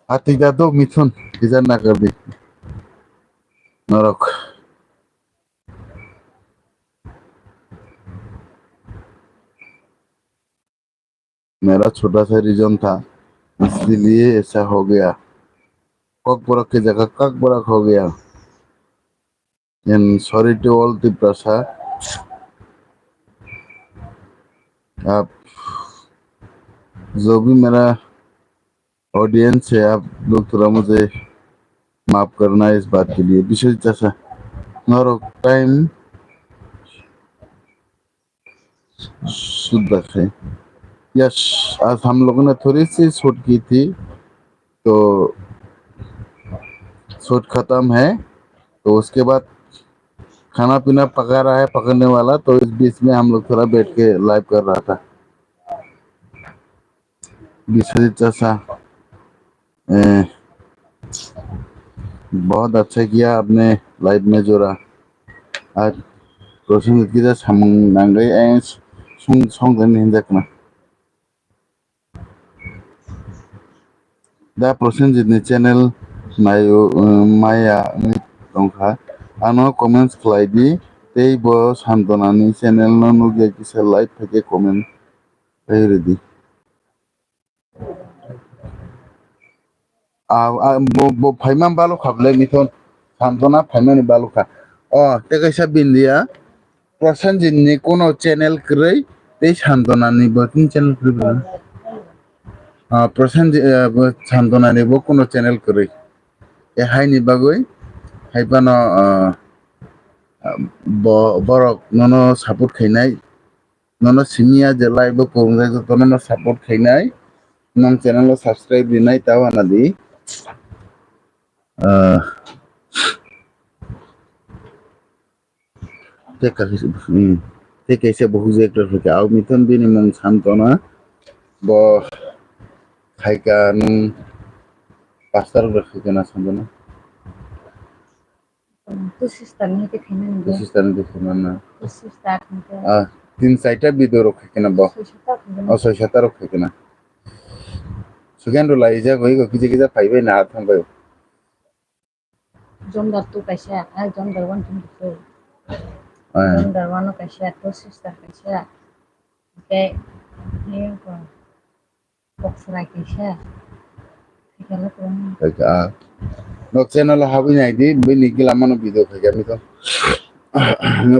Ati da do Mithun, kisa nakardi. Norok. मेरा छोटा सा रीजन था, इसलिए ऐसा हो गया। Kokborok khe jaga Kokborok ho gaya. And sorry to all Tiprasa. आप जो भी मेरा ऑडियंस है, आप लोग थोड़ा मुझे माफ करना इस बात के लिए। Biswajit chacha, norok time शुद्ध है। यस, आज हम लोगों ने थोड़ी सी शूट की थी, तो शूट खत्म है, तो उसके बाद खाना पीना पका रहा है पकने वाला, तो इस बीच में हम लोग थोड़ा बैठ के लाइव कर रहा था। Biswajit chacha, eh, बहुत अच्छा किया आपने लाइव में जुड़ा। Ar Prosenjit kisa samung nangwi, eh, song, song jani hinjakna. Da Prosenjit ni channel naio, eh, maya wngwi tongkha. Ano comments khlai di, tei bo Santona ni channel no nukya kisa like phaikhe comment khlai rwdi. Ah, ah, bo, bo phaima balukha bwlai Mithun. Santona phaimani balukha. O, tei kaisa Bindia. Prosenjit ni kuno channel kwrwi, tei Santona ni bo tin channel kwrwi bwlai. Ah, Prosenjit, eh, bo Santona ni bo kuno channel kwrwi. E haini bagwi, hai phano, ah, ah, bo, borok nono support khainai. Nono simiya je live bo kwrwngjak joto nono support khainai, nong channel o subscribe rinai tao ana di. Ah, tei kaisa, hmm, tei kaisa buhuk je actor khaikha, au Mithun bini mung Santona, bo khaikha nung pastor rok khaikha na Santona. Hmm, two sister ni hete khaina ni. Two sister ni hete khaina na. Two sister ni hete. Ah, tin chaita video rok khaikhe na bo. Soi sata khaikhe na. Oh, soi sata rok khaikhe na. Sugendo lai ja goi go kije kije phai bai na thang bai. Jomdar two kaisa, ah, Jomdar one twenty four. Ah. Jomdar one kaisa, two sister kaisa. Tei, tei ko, kok srai kaisa. Thikala kwbangma. Khaika. Nok channel o habwi nai di, bini gila mano video khaika mi to.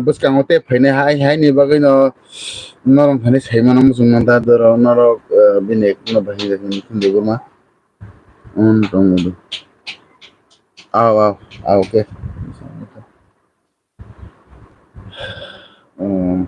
Bwskango tei phainai hai, hai ni bagwi no norok thani sai mano muchung manta doro norok, eh, bini ekno bahai rok ni khundu gurma. On tong do. Aw, aw, aw, okay. Hmm.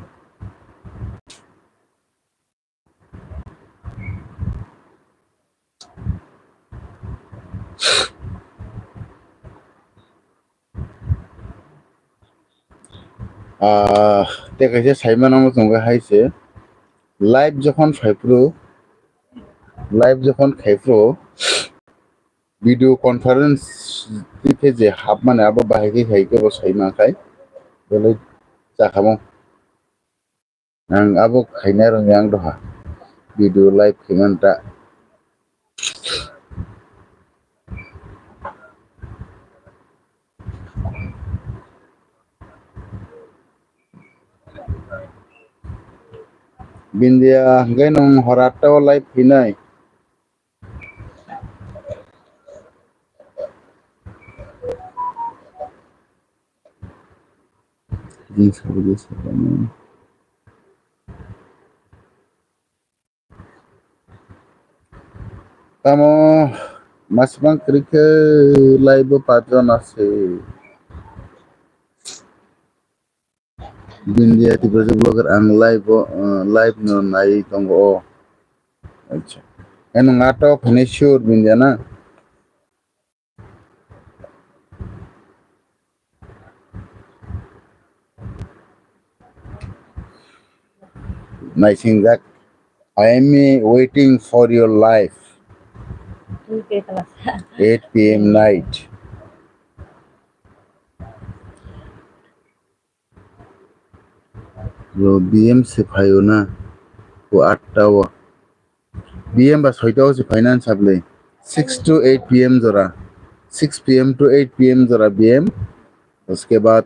Ah, tei kaisa sai mano wng tong kha hai se, live jokhon phai phuru, live jokhon khai phuru, video conference twi khe je hapmani abo bahai khe khai khe bo sai man khai, belai chakhamung. Ang abo khaina rwngya ang doha. Video live khaimani ta. Bindia hwnkhe nwng hor atta o live khainai. Jing sabujo sakani. Tamo masibang kwrwi khe live o patron ase. Bindia Tiprasa vlogger ang live o, uh, live no nai tongo o. Acha. Eno ngato phane sure Bindia na. Naisingjak. I am waiting for your live. Eight P M night. Lo B M se phaio na, o atta o. B M ba soita o se phaina sabli. Six to eight P M jora. Six P M to eight P M jora B M. Uske baad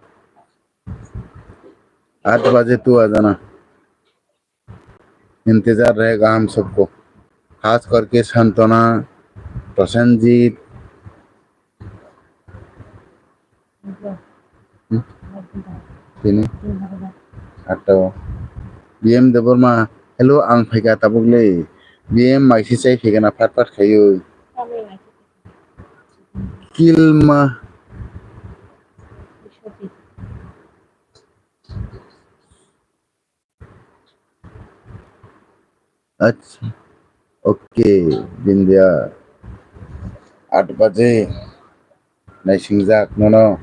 आठ बजे तू आ जाना। इंतजार रहेगा हम सबको, खास करके सांत्वना, Prasannajit. Hmm? Sini? Atto. B M Debbarma, hello, ang phaikha tabuk le. B M maisi chai phaikha na phat phat khaiwi. Kilma. Acha. Okay, Bindia. Aat baje. Naisingjak nono.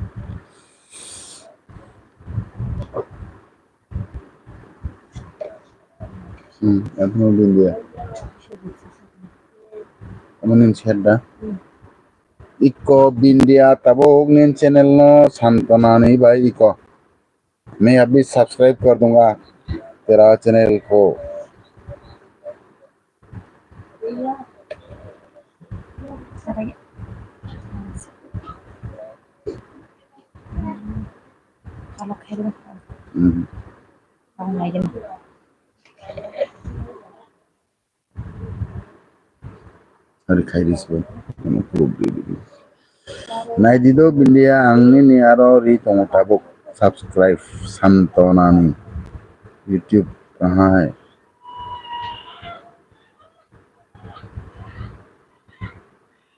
Hmm, amo Bindia. Amo nini share da. Iko Bindia tabuk nini channel no Santona ni bai iko. मैं अभी सब्सक्राइब कर दूंगा तेरा चैनल को। Hmm. Ari khai ris bo. Ano proof di di. Nai di do Bindia, ang nini aro ri tongo tabuk subscribe Santona ni YouTube kahai.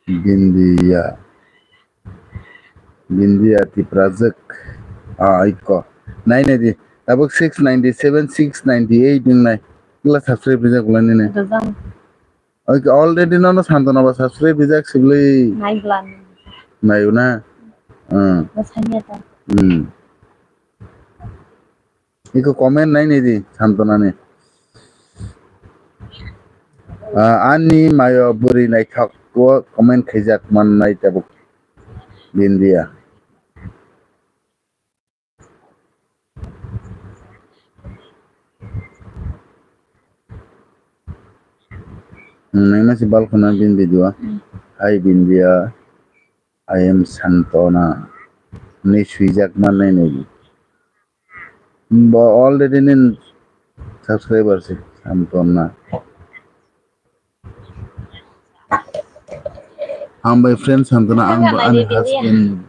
Bindia. Bindia Tiprajwk. Ah, iko. Nai nai di. Tabuk six ninety seven, six ninety eight wng nai. Kla subscribe rijak bolai nini. Rajang. Okay, already nono Santona ba subscribe rijak sibli. Nai blan. Nai na. Hmm. Ba sanya ta. Hmm. Iko comment nai nai di Santona ni. Ah, ani mayo bwrwi naithok o comment khaijak man nai tabuk. Bindia. Hmm, nai masi balkhuna bin video. Hmm. Hi Bindia, I am Santona. Ni swijak man nai nai di. Bo already nin subscriber se. Santona. Hambai friend Santona, ang bo ani husband.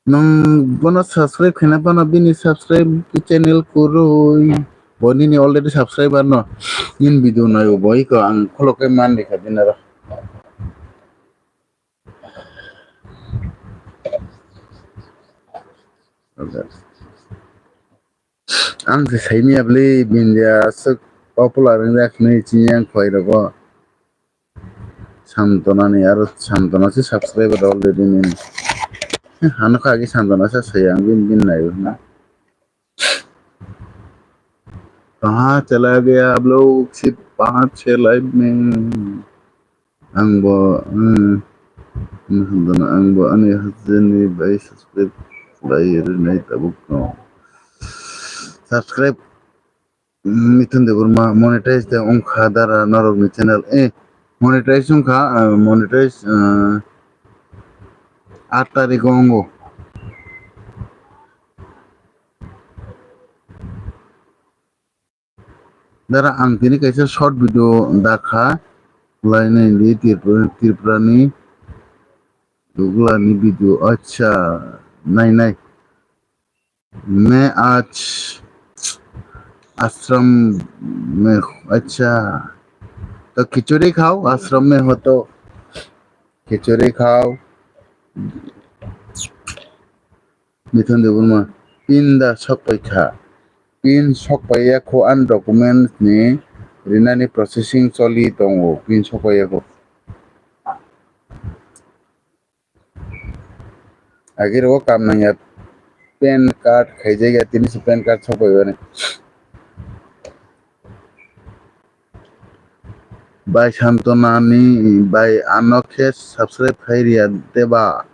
Nwng bono subscribe khaina phano bini subscribe channel kwrwi. Bo nini already subscriber no. Nini video naio bo iko ang khulok khe man rikha dinaro. Ang se saimya bwlwi bindia aswk popular wngjak hinwi chini ang khwlai rogo. Santona ni aro Santona se subscriber already nini. Hano kha agi Santona se sai ang bin bin naio hwnna. Kaha chala gaya aap log? Sirf paanch chhe live mein. Ang bo, hmm, hmm, ang bo ani hajeni bai subscribe khlai rinai tabuk no. Subscribe, hmm, Mithun Debbarma monetize de wngkha dara norok ni channel. Eh, monetize wngkha, ah, monetize, ah, aat tarik o wngo. Dara ang tini kaisa short video dakha lainai di Tripura, Tripura ni dugla ni video. Acha, nai nai. मैं आज आश्रम में हूँ। अच्छा, तो खिचड़ी खाओ, आश्रम में हो तो खिचड़ी खाओ। Mithun Debbarma, pin da sokpai kha. Pin sokpai ya kho, ani documents ni rinani processing choli tongo, pin sokpai ya kho. Agir o kam nangya, pan card khaijak ya, tini se pan card sokpai bani. Bai Santona ni bai ano khe subscribe khai riya deba.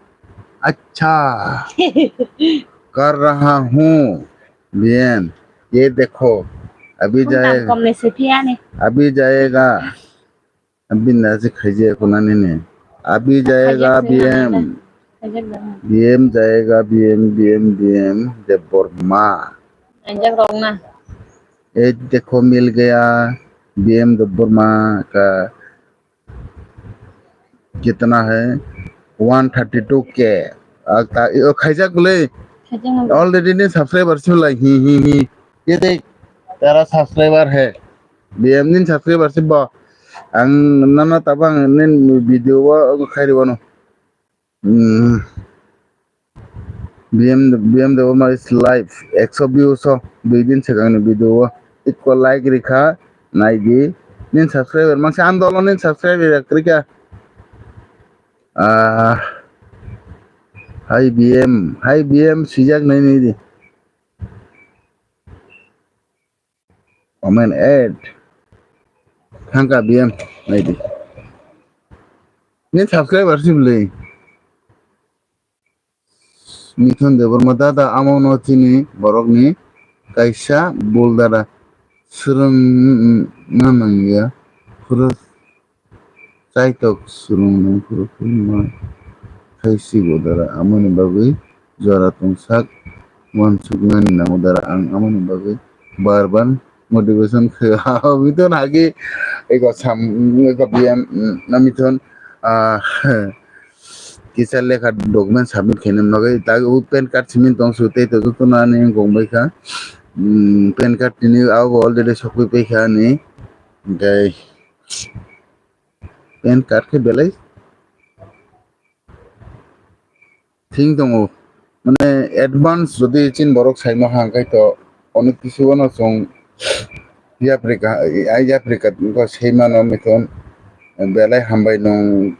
Acha. Kar raha hu B M. Ye dekho. Abhi jayega. Abhi jayega. Abinda se khaijak kuna nini. Abhi jayega B M. B M jayega B M, B M, B M Debbarma. Khaijak rok na. Ye dekho mil gaya B M Debbarma ka kitna hai one thirty two K. Khaijak bole. Already ni subscriber sulai hi hi hi. Ye dek tara subscriber hai. B M ni subscriber si bo. Ang nana tabang nin video o khairi wano. Hmm. B M, B M Debbarma is live. Ekso views o dui din swkang ni video o. Ikko like rikha, nai di. Nin subscriber mangsa andolo nin subscriber rikha. Ah. Hai B M, hai B M sijak nai nai di. Comment add. Thangka B M, nai di. Ni subscriber si bwlwi. Mithun Debbarma dada amo no chini borok ni kaisa bul dada. Swrwng na nangya. Phuru Chaitok swrwng nang phuru phuru ma khai sigo dara, amoni bagwi jora tongsak uansuknani nango dara, ang amoni bagwi bar bar motivation khe. Mithun hagi ego sam ego B M na Mithun, ah, kisa lekha document submit khaina bagwi tag o pan card simi tong su tei to joto nani wng kong bai kha. Pan card tini abo already sokwi pai kha ani. Hingke pan card khe belai thing tongo. Mane advance jodi chin borok saima hang khai to onek kisu wano chwng yaprika, ai yaprika wngkha seimano Mithun belai hambai nung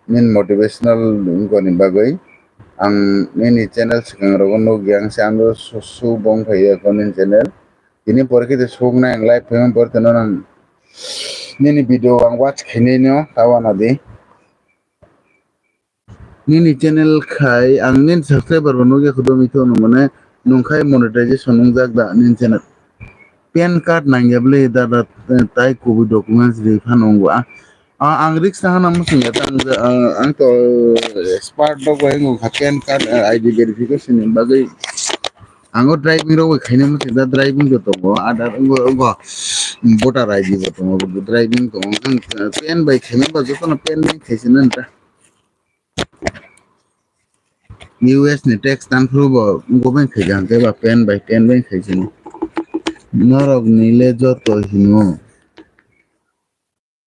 nini motivational wngkha ni bagwi. Ang nini channel swkang rogo nukya, ang se ano su, su bong phaiya ko nini channel. Tini pore khe suk nai ang live phaima pore teno nang nini video ang watch khainai no ta wana di. Nini channel khai ang nini subscriber bo nukya khudo mi thono mane nung khai monetization wngjak da nini channel. Pan card nangya bwle dada, eh, tai kubui documents ri phano wngo. Ah, ah, ang risk ta hana muchung ya ta ang, ah, ang to expert dok bai wngkha pan card, ah, I D verification ni bagwi. Ang o driving rok bai khaina muchung da, driving bo tongo, Aadhaar wngbo, wngbo, voter I D bo tongo, driving tongo. Ang pen bai khaima ba jotono pen bai khaisina nta. U S ni tax tanphuru bo wngbo bai khaija hwnkhe ba pen bai pen bai khaisina. Norok ni le joto hino.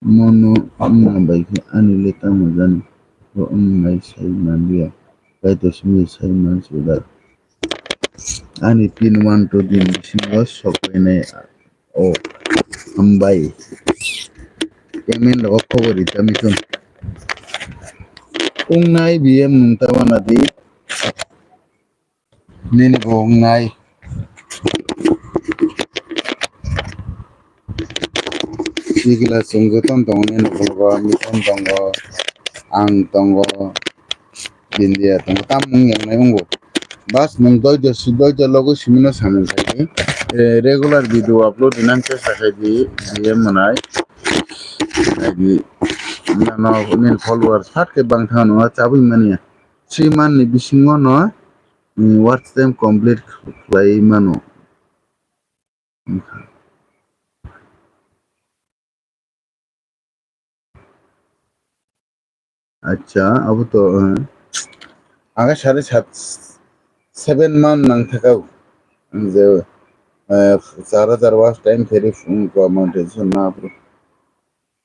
Mono wngna bai khe ani le tamo jani? Bo wng nai sai manliya, Kaitor simi sai mansuda. Ani pin one two din bisingo sok painai o, hambai. Payment rogo khobor rita misun. Wng nai B M nwng ta wana di. Nini bo wngnai. Chikila chwng jotono tongo, nini ukulgo Mithun tongo, ang tongo, Bindia tongo, tamung yangnai wngo. Bas nwng doijo si doijo logo simino samung khaidi. Eh, regular video upload rinang chesta khaidi, B M mwnai. Khaidi, nini followers phat khe bang thangno chabwi manya. Three month ni bisingo no watch time complete khlai mano. Acha, abo to, eh, aga sare sat, seven month nang thakau. Ang je, eh, char hajar watch time pheri phone ko monetization na apro.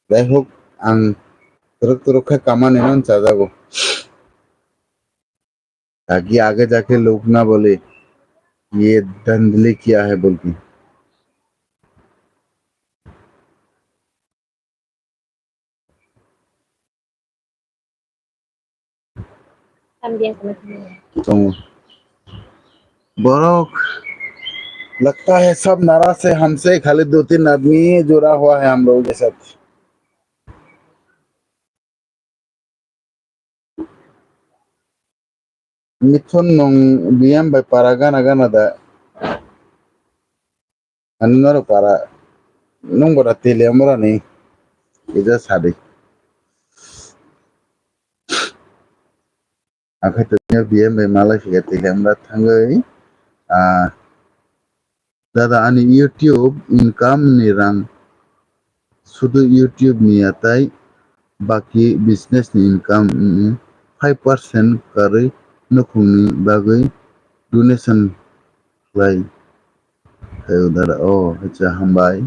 Jai hok, ang turuk turuk khe kamani no chajago. ताकि आगे जाके लोग ना बोले, "ये धांधली किया है," बोल के। Tongo. Borok, लगता है सब नाराज है हमसे, खाली दो तीन आदमी जुड़ा हुआ है हम लोगों के साथ। Mithun nwng B M bai para gana gana da. Ani norok para nwng bora tele amorani ija sadi. Akhai to B M bai malai sika tele amra thangwi, ah, Dada, ani YouTube income ni rang sudu YouTube ni ya, tai baki business ni income ni five percent karwi nukhung ni bagwi donation khlai khaio dada. Oh, acha, hambai.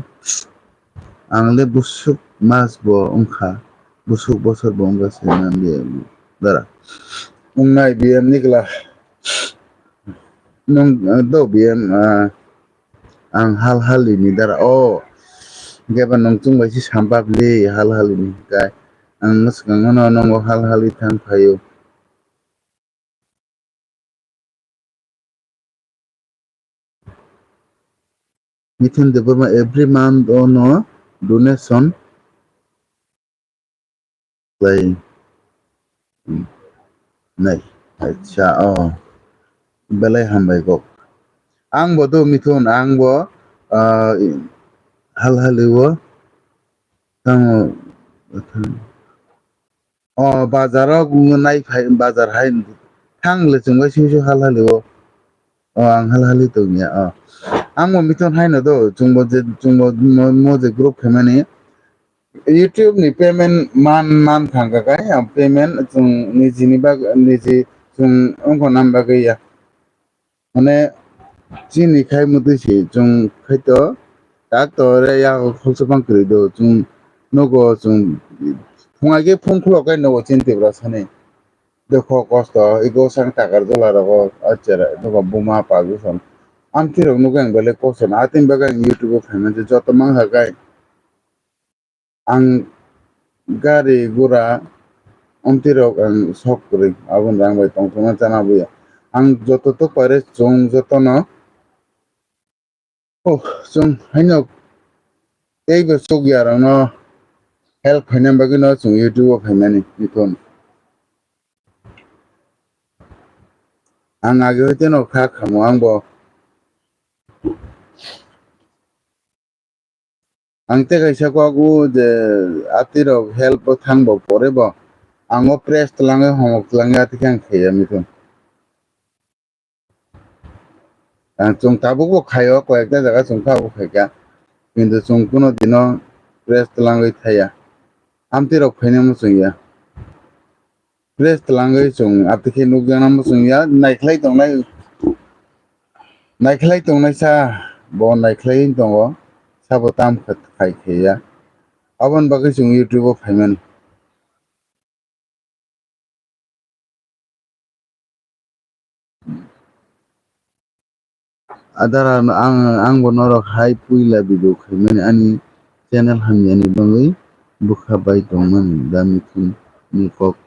Ang le busuk mas bo wngkha, busuk bosor bo wngkha se nang de dara. Wngnai B M ni kla. Nwng, eh, do B M, ah, ang hal hal ni dara. Oh, geba nwng chung bai si sampap li hal hal ni kai. Ang swkang no nongo hal hal i thang phaio. Mithun Debbarma every month ono donation khlai nai. Acha, oh. Belai hambai kok. Ang bo do Mithun, ang bo, ah, hal hal i o. Tamo, O bazar o nai phai, bazar hai thang le chwng bai sui sui hal hali o. O ang hal hali tong ya o. Ang bo Mithun hai no do, chwng bo je, chwng bo mo, mo je group khaimani YouTube ni payment man, man thang kha kai, ang payment chwng niji ni bag, niji chwng wngkha nam bagwi ya. Mane chini khai mutwi se chwng khai to tak to re ya khoksa bang kwrwi do chwng nogo chwng phungai khe phone khulok kai nogo chini Tripura sani dukho kosto ego sang takar jola rogo achara nogo buma pagu san amtwi rok nugwi ang belai kosto na atini bagwi ang YouTube o phaimani joto mangkha kai. Ang gari gura omtwi rok ang sok kwrwi, aboni rang bai tongthokna chana buya. Ang joto tok paire chwng jotono, oh, chwng haino teibo chukya rokno help khaina bagwino chwng YouTube o phaimani Mithun. Ang age hoiteno kha khamo ang bo. Ang tei kaisa kok o je atwi rok help bo thang bo pore bo ang o press twlangwi homok twlangwi atwi khe ang khaiya Mithun. Ang chwng tabukbo khaio, koyekta jaga chwng tabuk khaikha. Kintu chwng kuno dino press twlangwi thaya. Amtwi rok phaina muchungya. Press twlangwi chwng amtwi khe nukjakna muchungya. Naikhlai tongnai, naikhlai tongnai sa bo naikhlai tongo. Sabo tam khai khaiya. Aboni bagwi chwng YouTube o phaimani. Adara ang, ang bo norok hai puila video khaimani ani channel hamyani bagwi bwkha bai tongmani da mithun ni kok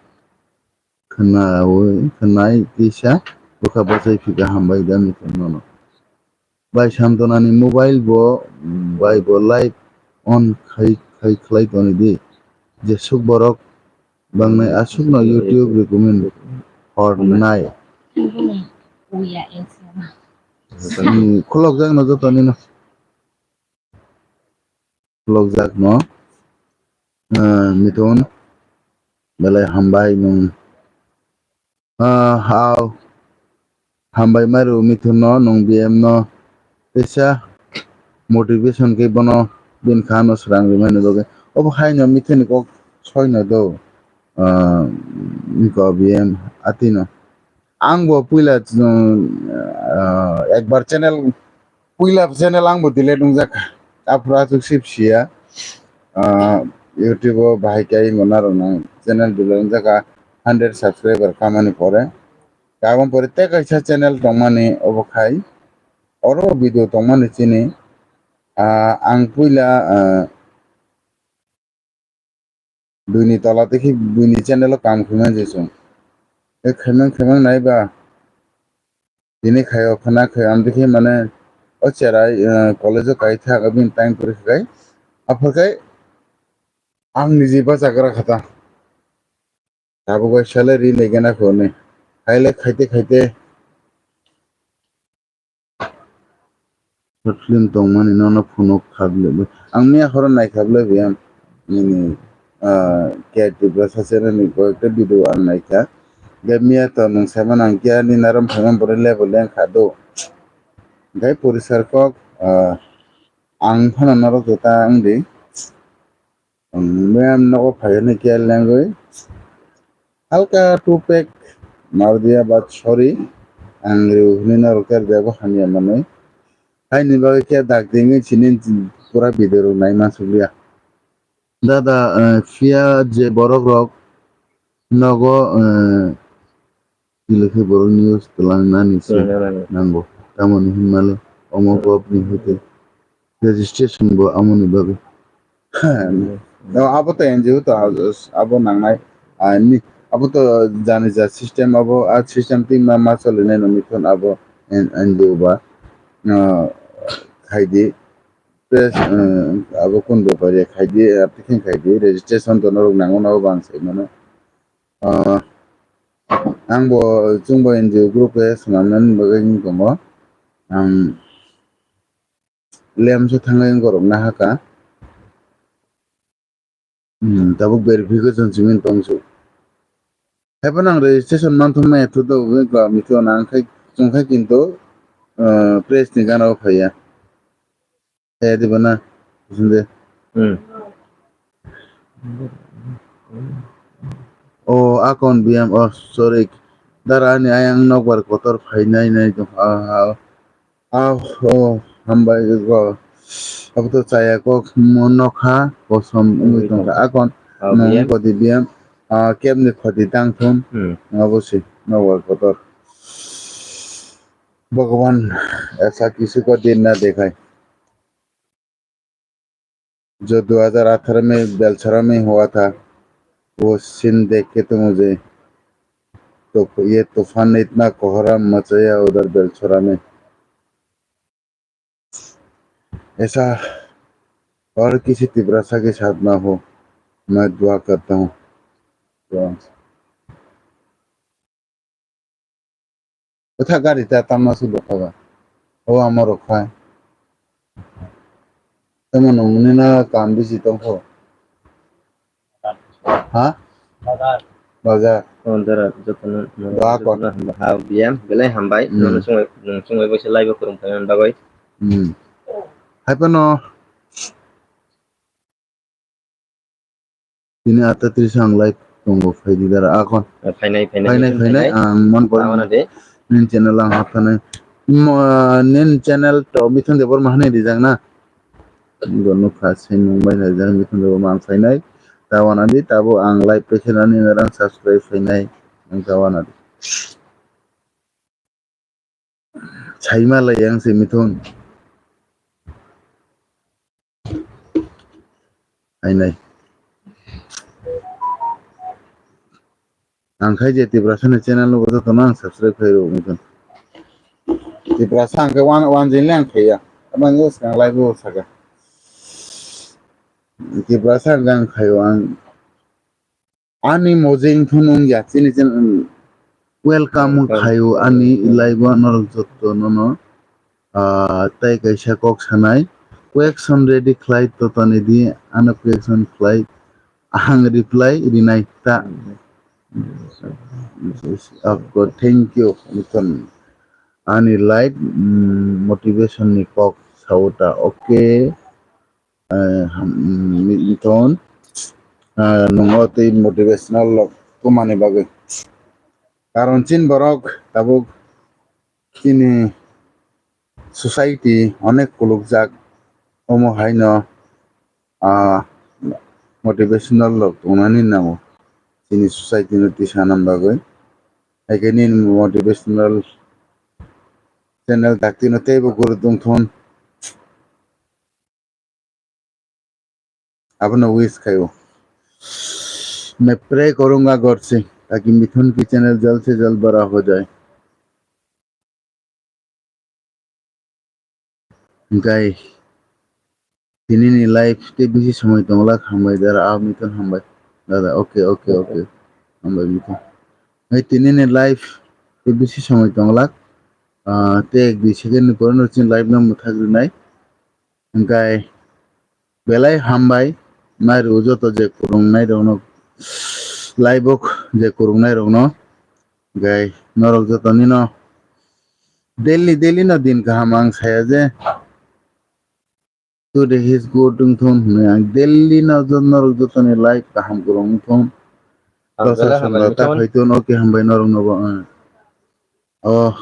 khwnawi khwnai tisa bwkha bachai phika hambai da mithun nono. Bai Santonani mobile bo, bai bo live on khai, khai khlai toni di. Jesuk borok bangnai aswkno YouTube recommend hor nai. Hmm, khulokjakno joto nino. Khulokjakno. Ah, Mithun. Belai hambai nwng. Ah, aw. Hambai mairu Mithun no, nwng B M no. Teisa motivation khe bono bini kha no srang rimani bagwi. Obo hai no Mithun ni kok soi no do. Ah, niko B M atino. Ang bo puila, ah, ekbar channel Puila channel ang bo delete wngjak kha. Aphuru aswk sip siya. Ah, YouTube o bahai khe imo narwknai channel delete wngjak kha, hundred subscriber kamani pore. Aboni pore tei kaisa channel tongmani obo khai. Oro video tongmani chini. Ah, ang puila, ah, Buini tola tei khe buini channel o kam khaimani je chwng. E khaimang khaimang nai ba. Tini khai o khwna khai amtwi khe mane o cherai, eh, college o kai thak abini time kwrwi khai. Aphor khai ang niji bachagra khata. Tabuk bai salary nai gana kho ni. Haile khaite khaite Short film tongmani nono phunuk kha bwlai. Ang miya horo naikha bwlai biyang nini, ah, K R Tiprasa channel ni koyekta video ang naikha. Ge miya to nwng saimano ang kiya ni naram phaimani borok level leng kha do. Gai poriskar kok, ah, ang phano norok jota wng di. Ang mem nogo phaiyani kiyal nangwi. Halka two pack mardiya but sorry. Ang riu hwnwi norok ter bebo hamya manwi. Haini bagwi khe dak dingwi sini pura video rok nai mansukliya. Dada, eh, phiya je borok rok nogo, eh, Tile khe borok news twlang nani se Twlang nani. Nango. Tamoni hinmale omo Hmm. Gov ni hoite registration bo amoni bagwi. No, abo to N G O to, ah, abo nangnai. Ah, ni, abo to jani ja system abo, ah, system twi ma, ma solinai no mithon abo N-, N G O ba. Ah, khaidi. Press, ah, abo kun bepari khaidi, application khaidi, registration to norok nango na abo ang sai mano. Ah, ang bo chwng bo N G O group khe swnamnani bagwi wng tongo. Ang lemsa thangwi wng gorok nahaka. Hmm, tabuk verification simi tong su. Haiphano ang registration manthokmaya thudo wngkha, mithio nang khai chwng khai kintu, ah, press ni gana o phaiya. Eh, di bana. Sinde. Hmm. O, akon biyam, oh, sorry. Dara ani ayang nokbar kotor phainai nai tong, ah, ah. Ah, oh, hambai go. Abo to chaya kok mo nokha, kosom wngwi tongkha. Akon, ah, nong biyam. Koti biyam, ah, kebni khoti tang thun. Hmm. Abo si, nokbar kotor. भगवान ऐसा किसी को दिन ना दिखाए। जो दो हज़ार अठारह में बेलछरा में हुआ था, वो सीन देख के तो मुझे तो ये तूफान ने इतना कोहराम मचाया उधर बेलछरा में। ऐसा और किसी तिपरासा के साथ ना हो, मैं दुआ करता हूँ। Wtha gari ta tamna su dokha ba. O amo rok khai. Tamo nungni na kam bisi tongkho. Ha? Baja. Oh, dara, jotono, Doa jotono kon. Hambai, ha, biyam, belai hambai. Hmm. Nono chungwi, nwng chungwi boisa live o kwrwng phaimani bagwi. Hmm. Hai phano tini atta tris ang live tongo, phaidi dara, akon. Eh, phainai, phainai, phainai, phainai, phainai. Ang man kori. Tabana de. Nini channel ang haphanai. Mo, nini channel to Mithun Debbarma hanwi rijak na? Bo nukha, se nwng bai nai jang, Mithun Debbarma ang phainai. Tabana di, tabo ang live paikhe nani narang subscribe phainai. Ang tabana di. Saima lai yang se Mithun. Phainai. Ang khai je Tiprasa ni channel no bo jotono ang subscribe khai rw wngkha. Tiprasa ang khe wan, wan jin le ang khaiya. Abang yo swkang live o saka. Tiprasa ang khe ang khaio ang. Ani mojeng thun wngya chini channel. Welcome. Welcome. Khaio ani live o norok jotono no. Ah, tei kaisa kok sanai. Question ready khlai totani di, ano question khlai, ang reply rinai ta. Of course, thank you, Mithun. Ani live, mm, motivation ni kok sao ta, okay. Eh, ham-, mm, Mithun, ah, nungo tei motivational lok tumani bagwi. Karon chin borok tabuk chini society onek kulukjak, omo haino, ah, motivational rok tongnani nango chini society no tisa nang bagwi. Haikhe nini motivational channel dakti no teibo guru tongthun. Abono wish khaio. मैं प्रे करूंगा गॉड से ताकि मिथुन की चैनल जल्द से जल्द बड़ा हो जाए। Hingkai tini ni live tei bisi somoi tonglak, hambai dara, ah, Mithun hambai. Dada, okay, okay, okay. Hambai Mithun. Hai tini ni live tei bisi somoi tonglak. Ah, tei ek dui second ni pore no chini live no mwthak rinai. Hingkai belai hambai, nai rw joto je kwrwngnai rokno, live o je kwrwngnai rokno, hingkai norok joto nino daily, daily no din kaham ang saya je today is good wngthun hwnwi ang daily no jot-, norok jotoni live kaham kwrwng wngthun. Ang belai hambai wngthun. Dosa songno ta phaithun, okay, hambai norok nobo, eh. Oh.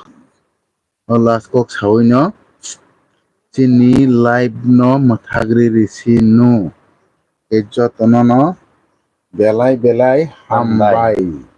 O last kok sawi no chini live no mwthagri risi no. E jotono no belai belai hambai. Hambai.